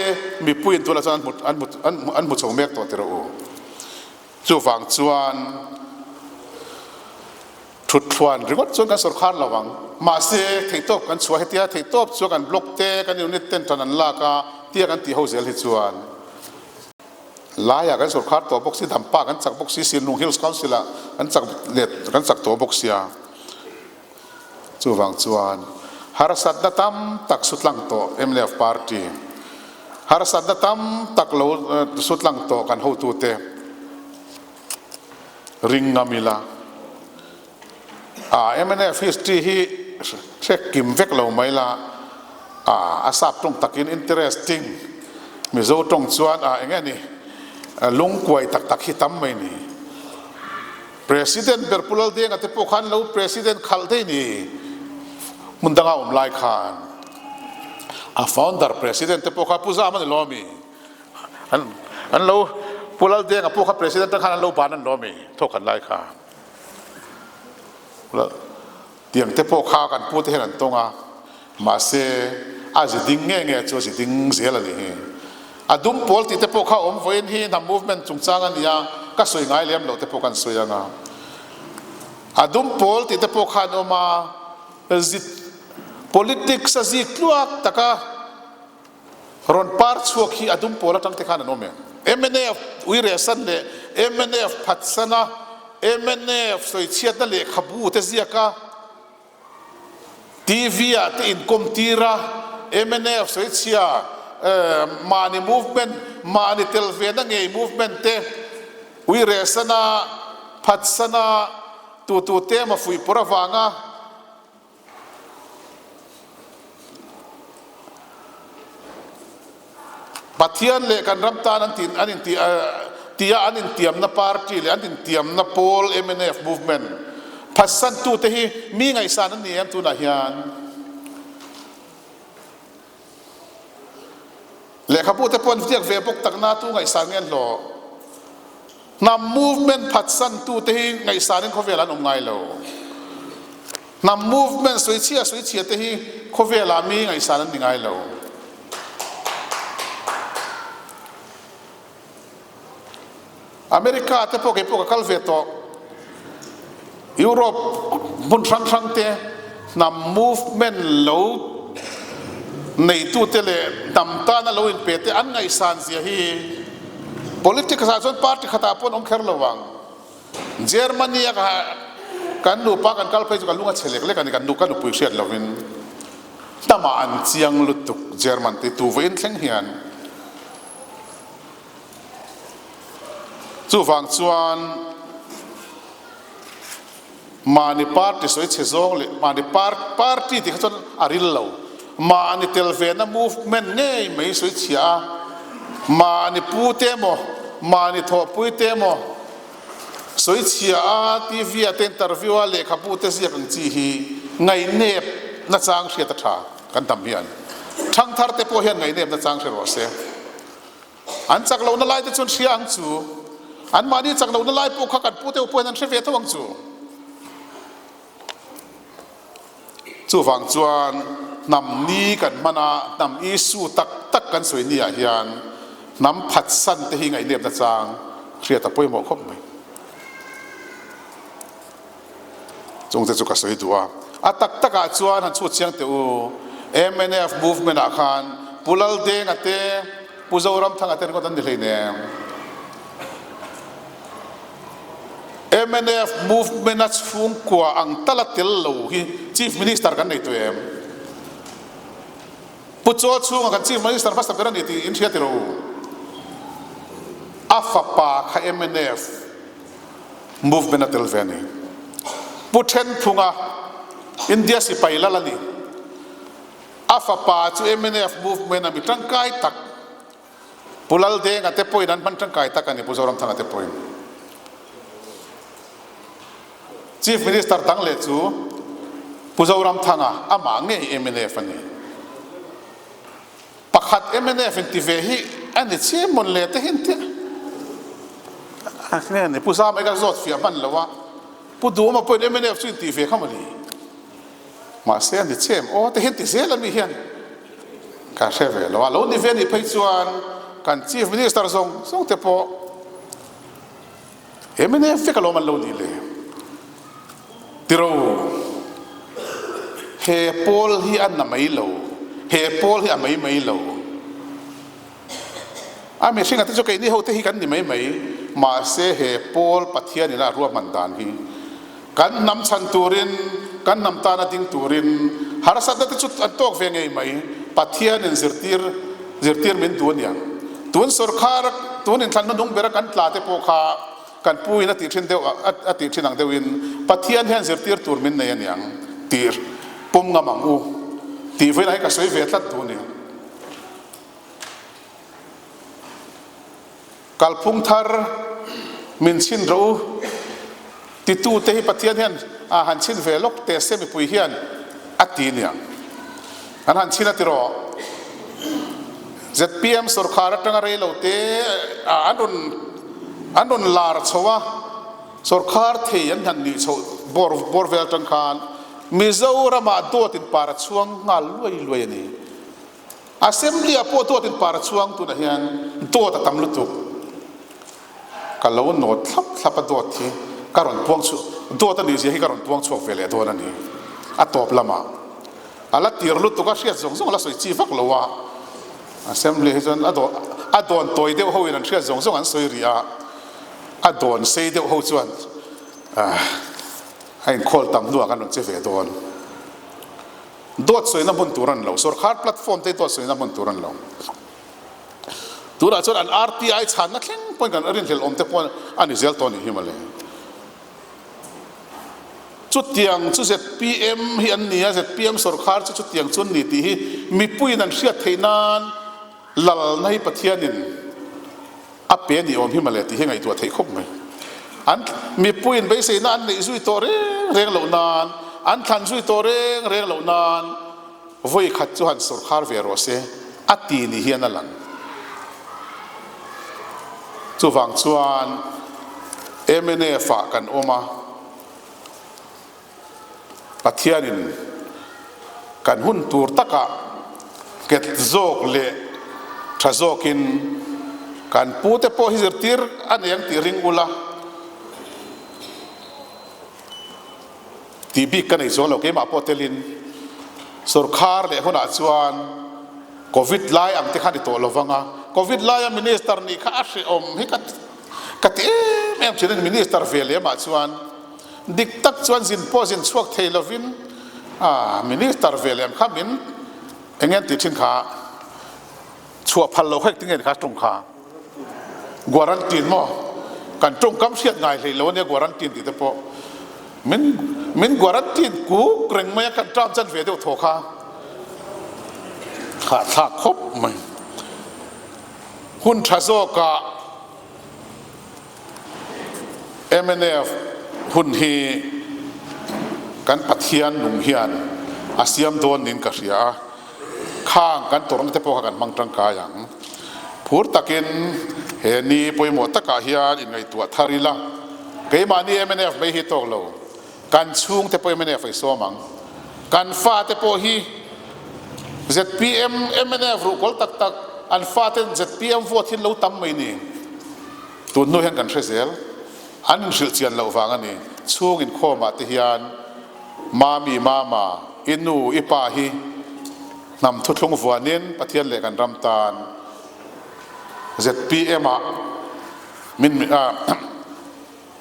mipui in tunah chuan an hmu an hmu an hmu an hmu chho mek tawh tiraw u. Chuvang chuan thuthluan ringawt chuan kan sawrkhar lo ang, mahse theihtawp kan chhuah hetia theihtawp chu kan block te kan unit ten tan an lak a tia kan tih ho zel hi chuan laiah kan sawrkhar tawh bawk si, Dampa kan chak bawk si, Sinlung Hills Council ah kan chak let kan chak tawh bawk sia. Chuvang chuan harsatna tam tak sutlang tawh mnf party, harsatna tam tak lo sutlang tawh kan hotute ring ngam ila. A mnf history hi hre kim vek lo mai la, a sap tawng takin interesting, Mizo tawng chuan a eng nge ni lungkuai tak tak hi tam mai ni. President ber Pu Laldenga te pawh khan lo President khalh daih ni hmun danga awm lai khan a founder President te pawh kha Pu Zam a ni lo ami? An an lo Pu Laldenga pawh kha President te khan an lo ban an lo ami thawkhat lai kha? Tiang te pawh kha kan pu te hian an tawng a, mahse a zi ding nge nge chu a zi ding zel a nih hi. A dum pawl tih te pawh kha awm vawiin hi hnam movement chungchang a nia, ka sawi ngai lem loh te pawh kan sawi ang a. A dum pawl tih te pawh kha an awm a, zi politics a zik tluak taka rawn par chhuak hi a dum pawl atang te khan an awm em? Mnf uirehsan leh mnf phatsana mnf sawichhiatna lehkhabu te ziak a, TV ah te inkawm tir a, mnf sawichhia mahni movement, mahni tel ve na ngei movement te uirehsana phatsana tu tu te emaw fuihpawrh avanga, Pathian leh kan ram tan an tin an inti tia an intiamna party leh an intiamna pawl mnf movement phatsantute hi mi ngaihsan an ni em tunah hian Lehkhabu te pawh an viak ve bawk tak na tu ngaihsan nge an hlawh? Hnam movement phatsan tu te hi ngaihsan in khawvel an awm ngai lo. Hnam movement sawichhia sawichhia te hi khawvel ah mi ngaihsan an ni ngai lo. America te pawh kei pawh ka kal ve tawh. Europe hmun hrang hrang te hnam movement lo neitute leh hnam tana lo inpe te an ngaihsan zia hi politics ah chuan party khatah pawh an awm kher lo ang. Germany a kan nupa kan kal phei chu ka lung a chhe lek lek a ni, kan nu ka nupui hriat lovin hnamah an chiang lutuk German te tu vawiin thleng hian. Chuvang chuan mahni party sawi chhe zawng leh mahni party tih kha chuan a ril lo. Mahni tel vena movement ngei mai sawi chhia a, mahni pu te emaw, mahni thawhpui te emaw sawi chhia a, TV ah te interview a lehkhabu te ziak ang chi hi ngaihnep nachang hriat a tha kan tam hian. Thangthar te pawh hian ngaihnep nachang hre rawh se. An chak lohna lai te chuan hria ang chu. Anmahni chak lohna lai pawh kha kan pu deuh pawhin an hre ve tho ang chu. Chuvang chuan hnam ni kan hman a, hnam issue tak tak kan sawi ni ah hian hnam phatsan te hi ngaihnepna chang hriat a pawimawh khawp mai. Chung te chu ka sawi duh a. A tak tak ah chuan han chhut chiang teh u. Mnf movement ah khan Pu Laldenga te, Pu Zoramthanga te ringawt an ni hleinem. Mnf movement a chhungkua ang tala tel lo hi Chief Minister kan nei tawh em? Pu Chaw chhunga kan Chief Minister hmasa ber a ni tih in hria tiro u. A fapa kha mnf movement a tel ve a ni. Pu Thenphunga, India sipai lal a ni. A fapa chu mnf movement a mi tangkai tak, Pu Laldenga te pawhin an hman tangkai tak a ni, Pu Zoramthanga te pawhin. Chief Minister dang leh chu Pu Zoramthanga amah ngei mnf a ni. Pakhat mnf in ti ve hi a ni chiam mawn le te hin tia a nge ni Pu Zama hi ka zawt fiah hman lo a, Pu Duhawma pawhin mnf chu in ti ve kha maw ni? Mahse a ni chiam aw te hian ti zel a mi hian ka hre ve lo a, lo ni ve nih phei chuan kan Chief Minister zawng zawng te pawh mnf vek alawm an lo nih le tiro he pawl hi a na mai lo he pawl hi a mai mai lo a mihring a te chu keini ho te hi kan ni mai mai mahse he pawl Pathian ina a ruahman dan hi kan hnam chhan turin kan hnam tana ding turin harsatna te chu an tawk ve ngei mai Pathian in zirtir zirtir min duh aniang tun sorkar tun inthlan hmanung bera kan tla te pawh kha kan pu in a tih thin deuh a tih thin ang deuh in Pathian hian zirtir tur min nei aniang tih pawm ngam ang u tih vawiinah hi ka sawi ve tlat duh a ni. Kalphung thar min chhin rawh u. Titute hi Pathian hian a han chhin ve lawk teh se mipui hian a ti niang. An han chhin a ti rawh. Zpm sorkar atanga rei lo te an rawn an rawn lar chho a, sorkar thei an han nih chhoh bawr bawr vel atang khan Mizoramah dawt in par a chhuang nghal luai luai a ni. Assembly ah pawh dawt in par a chhuang tunah hian dawt a tam lutuk. Ka lo nawt thlap thlap a dawt hi ka rawn puang chhuak dawt a nih zia hi ka rawn puang chhuak ve leh dawn a ni. A tawp lamah a la tir lutuk a hriat zawng zawng a la sawi chi vak lo a. Assembly hi chuan a dawn a dawn tawi deuh ho in an hriat zawng zawng an sawi rih a, a dawn sei deuh ho chuan a inkhawl tam hnuah kan rawn che ve dawn. Dawt sawina hmun tur a ni lo. Sorkar platform te hi dawt sawina hmun tur a ni lo. Tunah chuan an RTI chhanna thleng pawhin kan rinhlelh awm te pawh a ni zel tawh a nih hi mawle. Chutiang chu zpm hi an ni a, zpm sorkar chu chutiang chu an ni tih hi mipuiin an hriat theih nan lalna hi Pathianin a pe a nih awm hi mawle tih hi ngaihtuah theih khawp mai. An mipuiin beiseina an neih zui tawh reng reng loh nan, an thlan zui tawh reng reng loh nan, Vawi khat chu han sorkhar ve rawh se a ti ni hian a lang. Chuvang chuan mnf ah kan awm a, Pathianin kan hun tur takah nghet zawk leh tha zawkin kan pute pawh hi zirtir a nei ang tih ring ula. Tih bik ka nei chuang lo, keimah pawh telin sorkar leh hunah chuan Covid lai ang te kha ni tawh lo vang a, Covid laia Minister nih kha a hrehawm hi ka ka ti em em thin a ni, Minister ve lemah chuan dik tak chuan zin pawh zin chhuak thei lovin ah Minister ve lem kha min eng nge an tih thin kha Chhuah phal lo kha engtin nge ni kha tawng kha guarantine maw kan tawngkam hriat ngai hlei lo ania guarantine tih te pawh min min guarantine kuk reng mai a kan term chan ve deuh thaw kha hahthlak khawp mai hun tha zawkah mnf hun hi kan Pathian nung hian a siam dawn niin ka hria a. Khang kan tawrhna te pawh kha kan hmang tangkai ang. Phur takin he ni pawimawh takah hian inngaihtuah thar ila, keimahni mnf mai hi tawk lo, kan chhungte pawh mnf ei sawm ang. Kan fate pawh hi zpm mnf ruhkawl tak tak an faten zpm vote hi an lo tam mai ni. Tun hnu hian kan hre zel, an inhrilh chian loh vang a ni. Chhung inkhawmah te hian Mami, Mama, i nu, i pa hi hnam thuthlung vuanin Pathian leh kan ram tan zpm ah min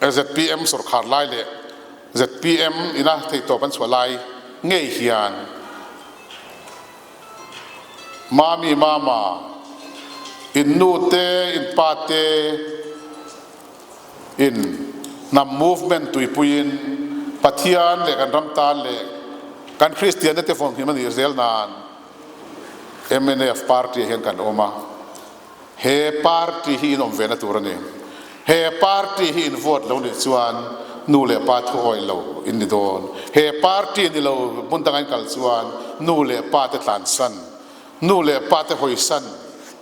zpm sorkhar lai leh zpm ina theihtawp an chhuah lai ngei hian Mami, Mama, in nu te, in pa te, In hnam movement tuipuiin Pathian leh kan ram tan leh kan Kristianna te vawnghim a nih zel nan mnf party ah hian kan awm a, he party hi in awm ve na tur a ni. He party hi in vote lo nih chuan nu leh pa thu awih lo in ni dawn. He party ni lo hmun danga in kal chuan nu leh pa te tlansan Nu leh pa te hawisan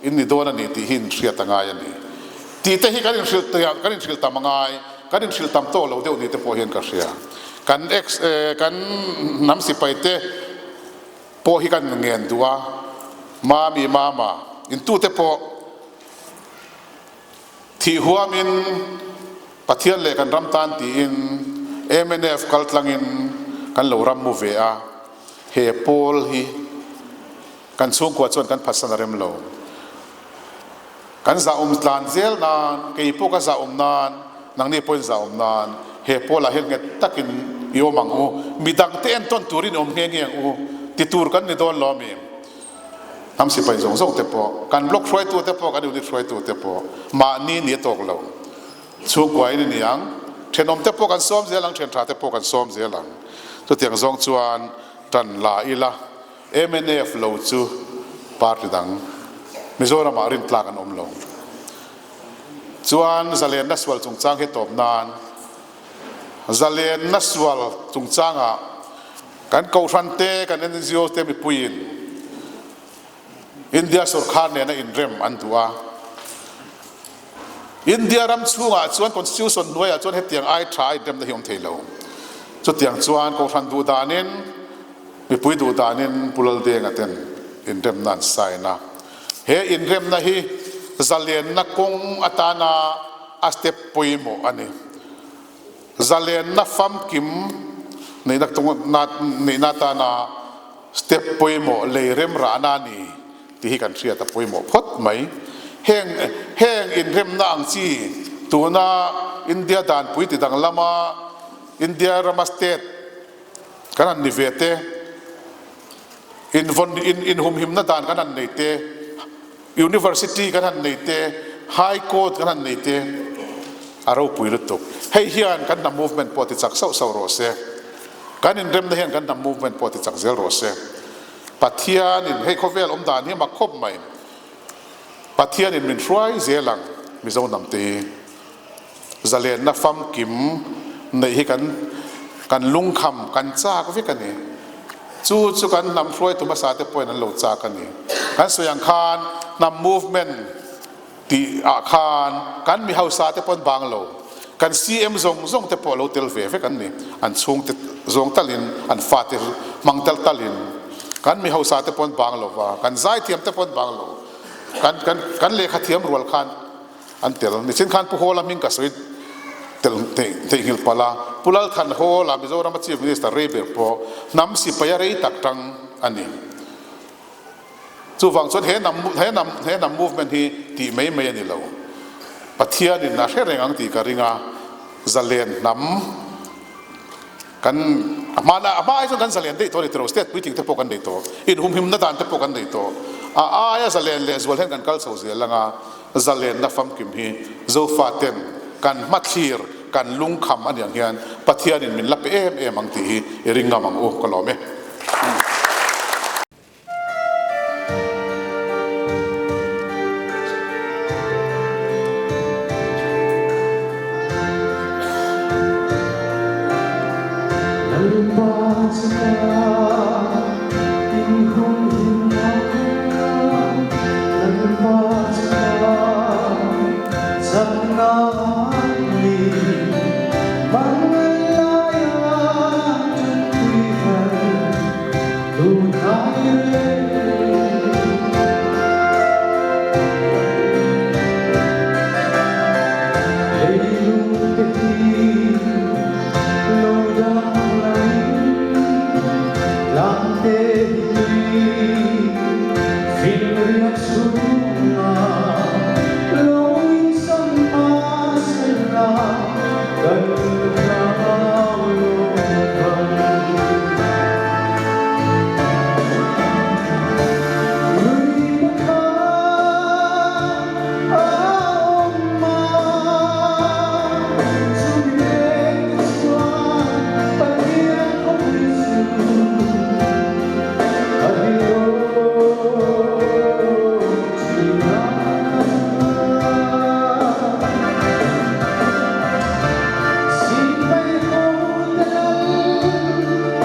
in ni dawn a ni tih hi in hriat a ngai a ni. Tih te hi kan inhrilh kan inhrilh tam a ngai, kan inhrilh tam tawh lo deuh ni te pawh hian ka hria. Kan ex kan hnam sipai te pawh hi kan ngen duh a, Mami, Mama, in tu te pawh thih huamin Pathian leh kan ram tan tiin mnf kal tlangin kan lo ram mu ve a. He pawl hi kan chhungkua chuan kan phatsan a rem lo. Kan zahawm tlan zel nan, kei pawh ka zahawm nan, nangni pawhin zahawm nan he pawlah hian nghet takin i awm ang u. Midangte entawn turin i awm nghe nghe ang u ti tur kan ni dawn lo ami? Hnam sipai zawng zawng te pawh, kan block hruaitu te pawh, kan unit hruaitu te pawh mahni ni a tawk lo. Chhungkua in a ni ang. Thenawm te pawh kan sawm zel ang, thian tha te pawh kan sawm zel ang. Chutiang zawng chuan tan la ila, mnf lo chu party dang Mizoram ah rintlak an awm lo. Chuan zalenna sual chungchang hi tawp nan. Zalenna sual chungchangah kan kohhran te, kan NGO te mipuiin India sorkar nena inrem an duh a. India ram chhungah chuan Constitution hnuaiah chuan hetiang ai tha a inremna hi awm thei lo. Chutiang chuan kohhran duh danin, mipui duh danin Pu Laldenga ten inremna an sign a. He inremna hi zalenna kawng atana a step pawimawh a ni. Zalenna famkim neihna neihna atana step pawimawh lei rem rahna a ni tih hi kan hriat a pawimawh phawt mai. Heng heng inremna ang chi tuna India danpui ti danglama India rama state kan han ni ve te, invawn inhumhimna dan kan han nei te, University kan han nei te, High Court kan han nei te, a ropui lutuk. Hei hian kan hnam movement pawh ti chak sauh sauh rawh se. Kan inremna hian kan hnam movement pawh ti chak zel rawh se. Pathianin hei khawvel awm dan hi a mak khawp mai. Pathianin min hruai zel ang Mizo hnam te hi. Zalenna famkim neih hi kan kan lungkham kan chak vek a ni. Chu chu kan hnam hruaitu hmasa te pawhin an lo chak a ni. Kan sawi ang khan hnam movement tih ah khan kan mi hausa te pawn bang lo, kan CM zawng zawng te pawh lo tel ve vek an ni. An chhungte zawng talin, an fate hmang tal talin kan mi hausa te pawn bang lo va, kan zaithiam te pawn bang lo, kan kan kan lehkha thiam rual khan An tel. Nichin khan Pu Hawla hming ka sawi tel theihnghilh palh a, Pu Lalthan Hawla Mizorama Chief Minister rei ber pawh hnam sipaia rei tak tang a ni. Chuvang chuan he hnam he hnam he hnam movement hi tih mai mai a ni lo. Pathianin a hre reng ang tih ka ring a, zalen hnam kan a hma a hma ai chuan kan zalen daih tawh a ni tiro, state puitling te pawh kan nei tawh, inhumhimna dan te pawh kan nei tawh, a aia zalen leh zual hian kan kal chho zel ang a, Zalenna famkim hi Zofaten kan hmathlir, kan lungkham a niang hian Pathianin min la pe em em ang tih hi i ring ngam ang u, ka lawm e. Lalpa chuan inhumhimna Lalpa chuan chakna ni Banglaia ṭanpui har tunai reng. Leilung te hi lo danglamin tlangte hi tui finriat chhungah lo insam mahsela kan hlau lo vang. Lui pakhat a awm a, chumi vengte chuan Pathian khawpui chu a hilo thin a. Sipai hote lal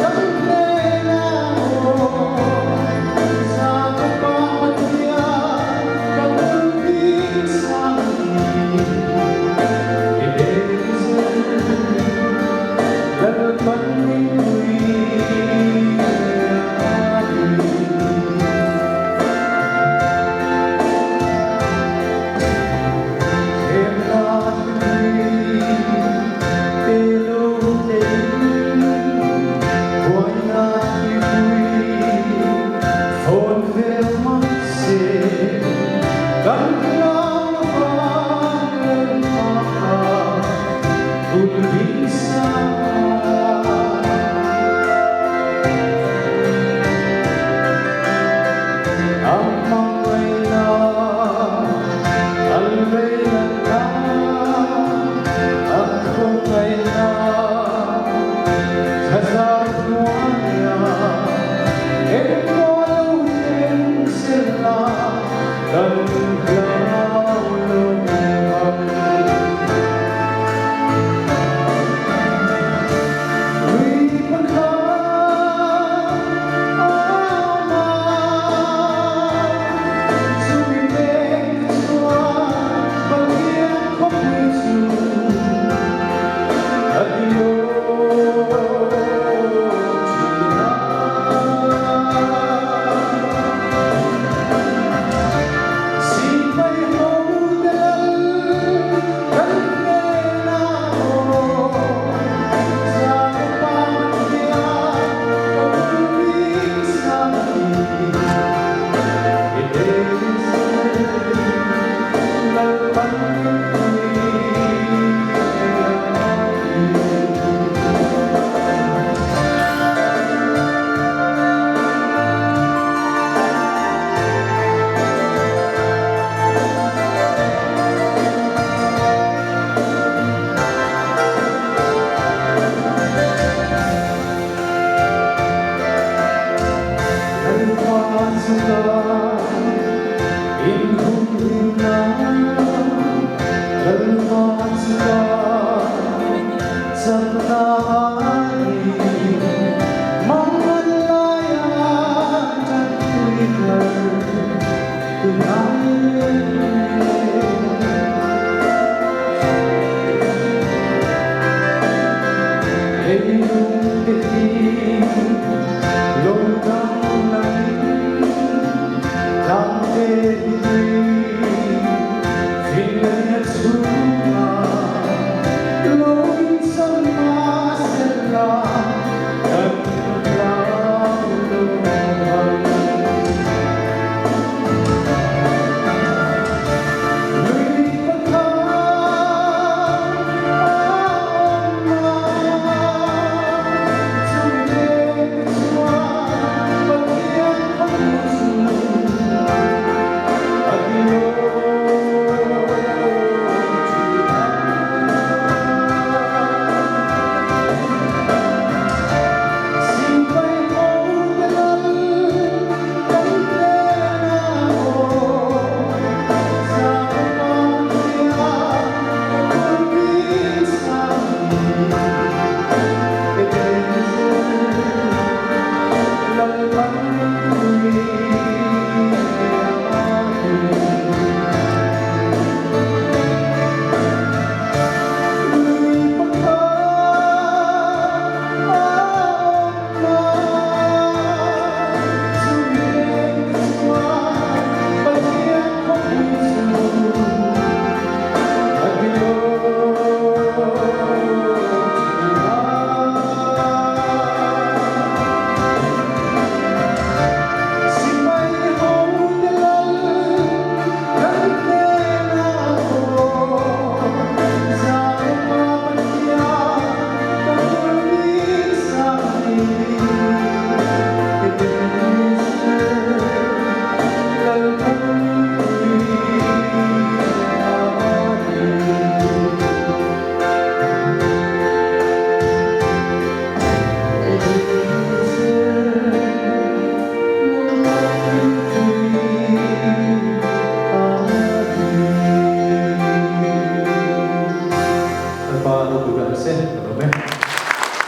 kan hnenah aw, Zakopa Pathian kan bik sang ni. Ebenezer, Lalpan min pui a ni. Hemna thlipui pe lo tein, buaina thlipui fawn vel mahse, kan hlau vang Lalpa kha bul ding sa. A hmangaihna an veilanna, a khawngaihna thazar hnuaia engmaw lo thleng sela kan hlau lo ang.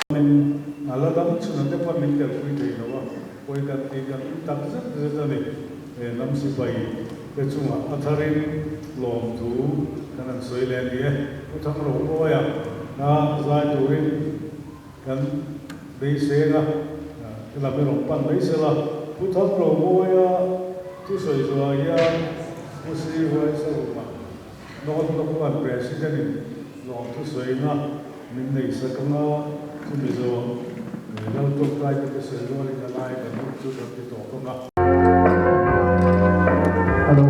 Min a la dam chhun ang te pawh min telpui thei lo a, pawi kan tih kan in tak zet zet a ni. He hnam sipai te chungah a tharin lawmthu kan han sawi leh a ni e. Pu Thangromawia hna zai turin kan beiseng a, he lam erawh pan mai sela. Pu Thangromawia thusawi zuah hian Pu Srihuaisaruma North Local President in lawmthu sawina min nei sak anga chumi zawng Lal tawngtai te te sawi rualin a lai kan hun chu kan ti tawp anga. Hello.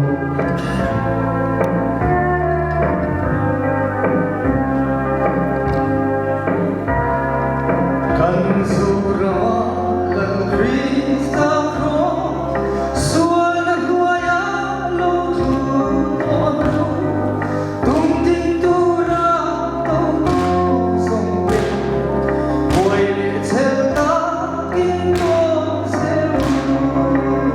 Kan zura kan Krista kraws sualna hnuaia lo thu tawh hnu tum ding tura to zawng te buai leh chhel takin tawn zel u.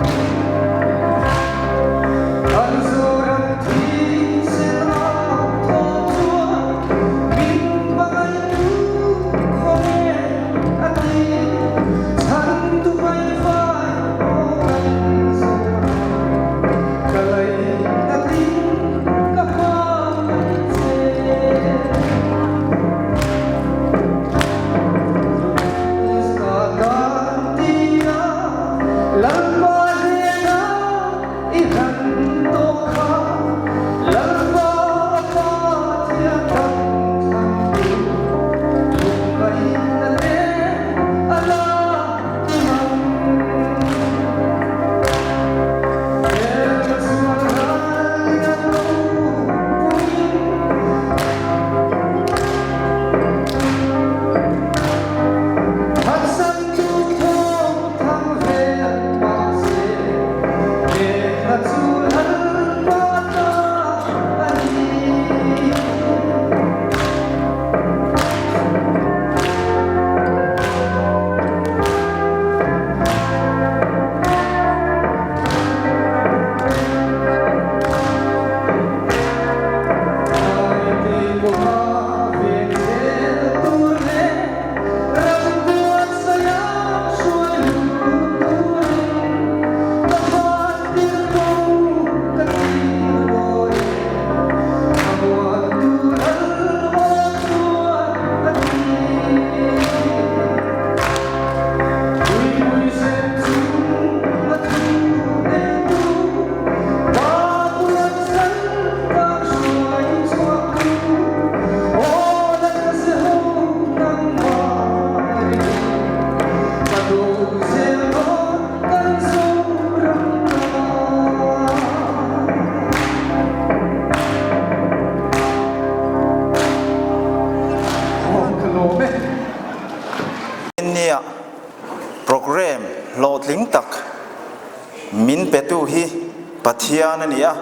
Pathian a ni a,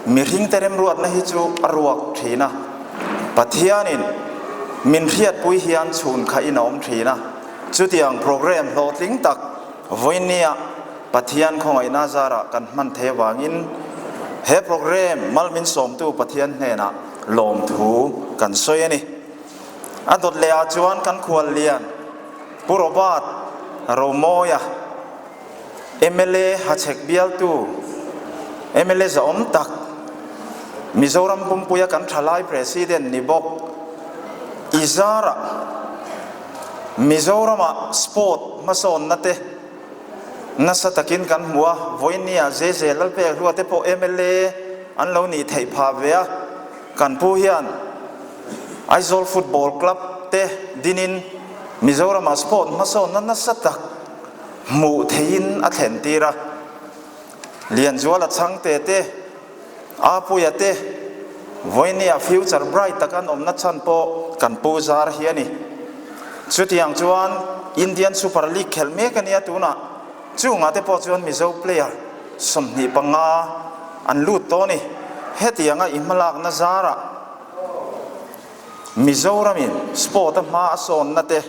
mihringte remruatna hi chu a ruak thin a. Pathianin min hriatpui hian chhun khahin a awm thin a. Chutiang programme hlawhtling tak vawinia Pathian khawngaihna zarah kan hman thei avangin he programme mal min sawmtu Pathian hnenah lawmthu kan sawi a ni. A dawt leh ah chuan kan khuallian Pu Robert Romawia, mla hachhek bialtu, mla zahawm tak, Mizoram pumpuia kan thalai President ni bawk, i zarah Mizoramah sport hmasawnna te nasa takin kan hmu a, vawinia JJ Lalpekhlua te pawh mla an lo nih theih phah ve a, kan pu hian Aizawl Football Club te dinin Mizoramah sport hmasawnna nasa tak hmuh theihin a thlen tir a. Lianzuala Chhangte te, Apuia te, vawinia future bright taka an awmna chhan pawh kan pu zar hi a ni. Chutiang chuan Indian Super League khelh mek a nia tunah chungah te pawh chuan Mizo player 25 an lut tawh a ni. Hetianga i hmalakna zarah Mizoramin sport a hma a sawnna te,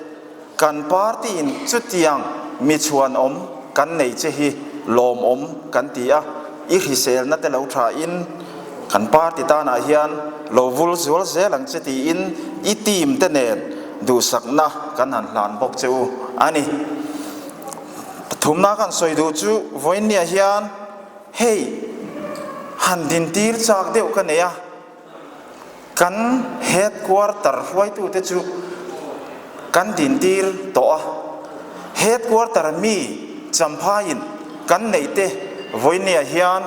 kan party in chutiang mi chhuanawm kan nei che hi lawmawm kan ti a, i hriselna te lo tha in kan party tanah hian lo vul zual zel ang che tiin i team te nen duhsakna kan han hlan bawk che u a ni. Pathumna kan sawi duh chu vawiinniah hian hei han dintir chak deuh ka nei a. Kan headquarter hruaitute chu kan dintir tawh a, headquarter mi Champhaiin kan neihte vawinia hian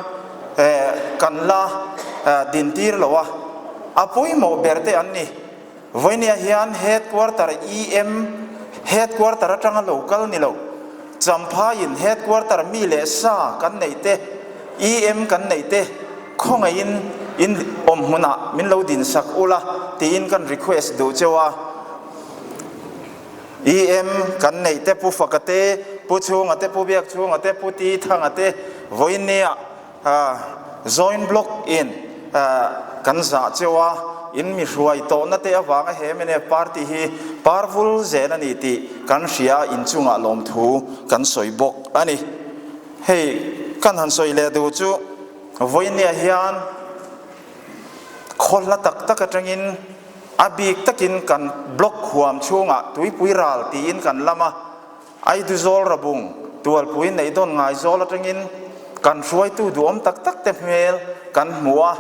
kan la dintir lo a, a pawimawh berte an ni. Vawinia hian headquarter EM headquarter atanga lo kal ni lo, Champhaiin headquarter mi leh sa kan neihte EM kan neihte, Khawngaihin in awm hmunah min lo din sak ula tiin kan request duh cheu a. EM kan neih te Pu Faka te, Pu Chhunga te, Pu Biak Chhunga te, Pu Ti Thanga te vawiinnia join block in kan zah cheu a. In mi hruai tawhna te avanga he mnf party hi par vul zel a ni tih kan hria inchungah lawmthu kan sawi bawk a ni. Hei kan han sawi leh duh chu vawinia hian khaw hla tak tak atangin a bik takin kan block huam chhungah tuipui ral tiin kan lam a, Aiduzawl Rabung tualpui neih dawn Ngaizawl atangin kan hruaitu duhawm tak tak te hmel kan hmu a,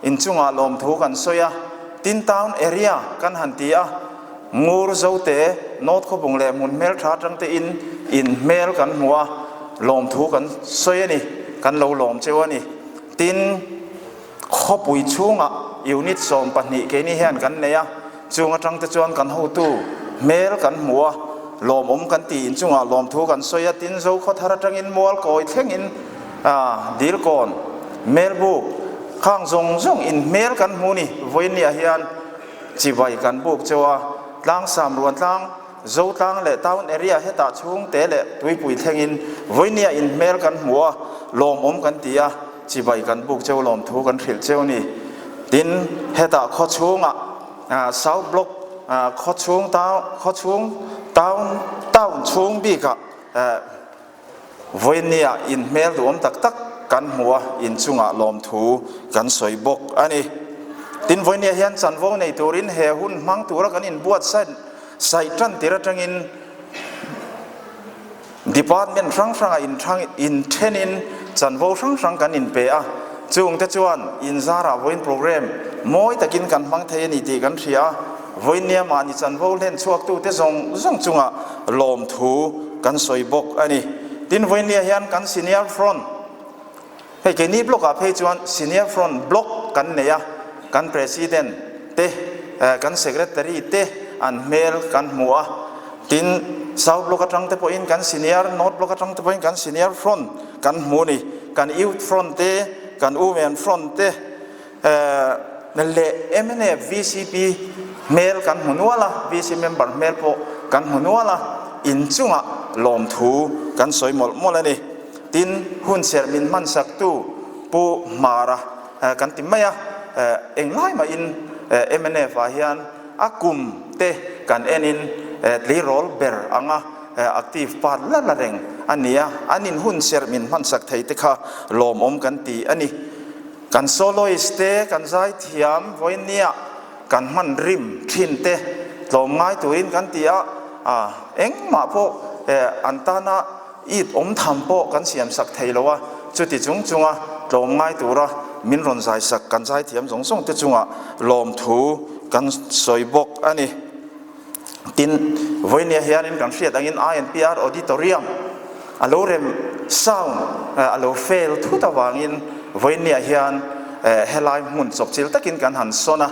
inchungah lawmthu kan sawi a, Tin Town Area kan han ti a. Ngur Zote, North Khawbung leh hmun hmeltha atang te in in hmel kan hmu a, lawmthu kan sawi a ni, kan lo lawm cheu a ni. Tin, khawpui chhungah unit 12 keini hian kan nei a, chung atang te chuan kan hotu hmel kan hmu a, lawmawm kan ti inchungah lawmthu kan sawi a, tin Zokhawthar atangin Mualkawi thlengin Dilkawn, Melbuk, khang zawng zawng in hmel kan hmu ni vawiinniah hian. Chibai kan buk cheu a, tlangsam ruan tlang, Zotlang leh town area hetah chhungte leh tuipui thlengin vawinia inhmel kan hmu a, lawmawm kan ti a, chibai kan buk cheu lawmthu kan hrilh cheu ni. Tin, hetah khaw chhungah South Block khaw chhung town khaw chhung town town chhung bikah Vawinia inhmel duhawm tak tak kan hmu a, inchungah lawmthu kan sawi bawk a ni. Tin, vawinia hian chanvo nei turin he hun hmang tura kan inbuatsaih saih tan tir atangin department hrang hrangah inthenin chanvo hrang hrang kan inpe a, chungte chuan inzarah vawiin programme mawi takin kan hmang thei a ni tih kan hria a. Vawinia mahni chanvo hlen chhuaktute zawng zawng chungah lawmthu kan sawi bawk a ni. Tin, vawinia hian kan Senior Front, hei keini block-ah phei chuan Senior Front block kan nei a, kan President te, kan Secretary te an hmel kan hmu a. Tin, South block atang te pawhin kan Senior, North block atang te pawhin kan Senior Front kan hmu a ni. Kan Youth Front te, kan Women Front te, Leh mnf vcp hmel kan hmu nual a, VC member hmel pawh kan hmu nual a, inchungah lawmthu kan sawi mawlh mawlh a ni. Tin, hun serh min hmansak tu. Pu Hmara kan ti mai a, englai mahin mnf ah hian a kum te kan enin tleirawl ber anga active part la la reng a ni a, an in hun serh min hmansak thei te kha lawmawm kan ti a ni. Kan soloist te, kan zaithiam vawinia kan hman rim thin te tlawm ngai turin kan ti a, engmah pawh an tana it awm tham pawh kan siam sak thei lo a, chuti chung chunga tlawm ngai tura min rawn zai sak kan zaithiam zawng zawng te chungah lawmthu kan sawi bawk a ni. Tin, vawinia hianin kan hriat angin INPR Auditorium a lo rem sound a lo fail thut avangin vawinia hian helai hmun chawpchil takin kan han sawn a,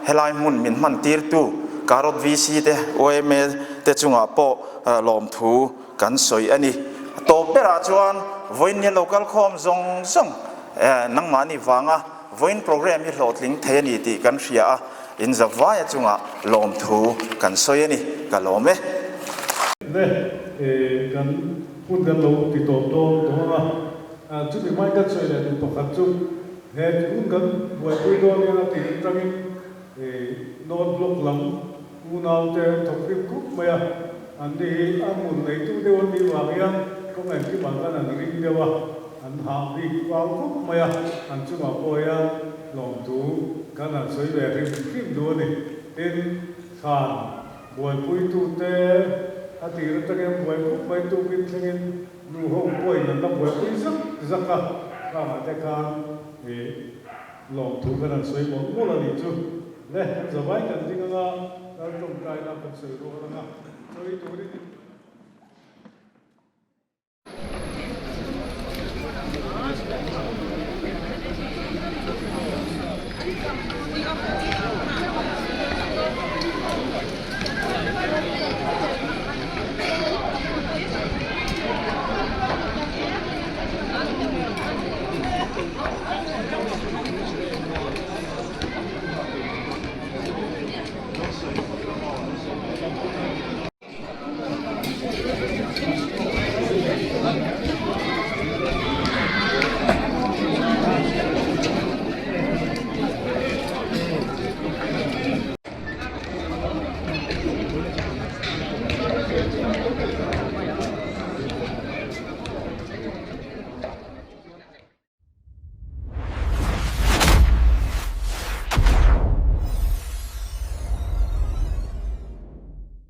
helai hmun min hman tirtu Karot VC te, YMA te chungah pawh lawmthu kan sawi a ni. A tawp berah chuan vawinia local khawm zawng zawng nangmahni vanga Vawiin program hi hlawhtling thei a ni tih kan hria a, in zavaia chungah lawmthu kan sawi a ni, ka lawm e. Le, kan hun kan lo ti tawp dawn dawn a, chumi hmai kan sawi leh duh pakhat chu he hun kan buaipui dawn hian a tih atangin North Block lam unaute an thawk hrim khup mai a, an ni hi a hmun neitu deuh an nih vang hian kawng engkimah khan an ring deuh a. An hah bik fau khawp mai a, an chungah pawh hian lawmthu kan han sawi ve hrim hrim duh a ni. Tin, thlan buaipuitute a tir atangin buai khawp mai tukin thlengin nu ho pawhin an la buaipui zak zak a, khangah te khan ih lawmthu kan han sawi mawlh mawlh a nih chu. Le, kan zavai kan ding anga lal tawngtaina kan sawi rual anga sawi turin.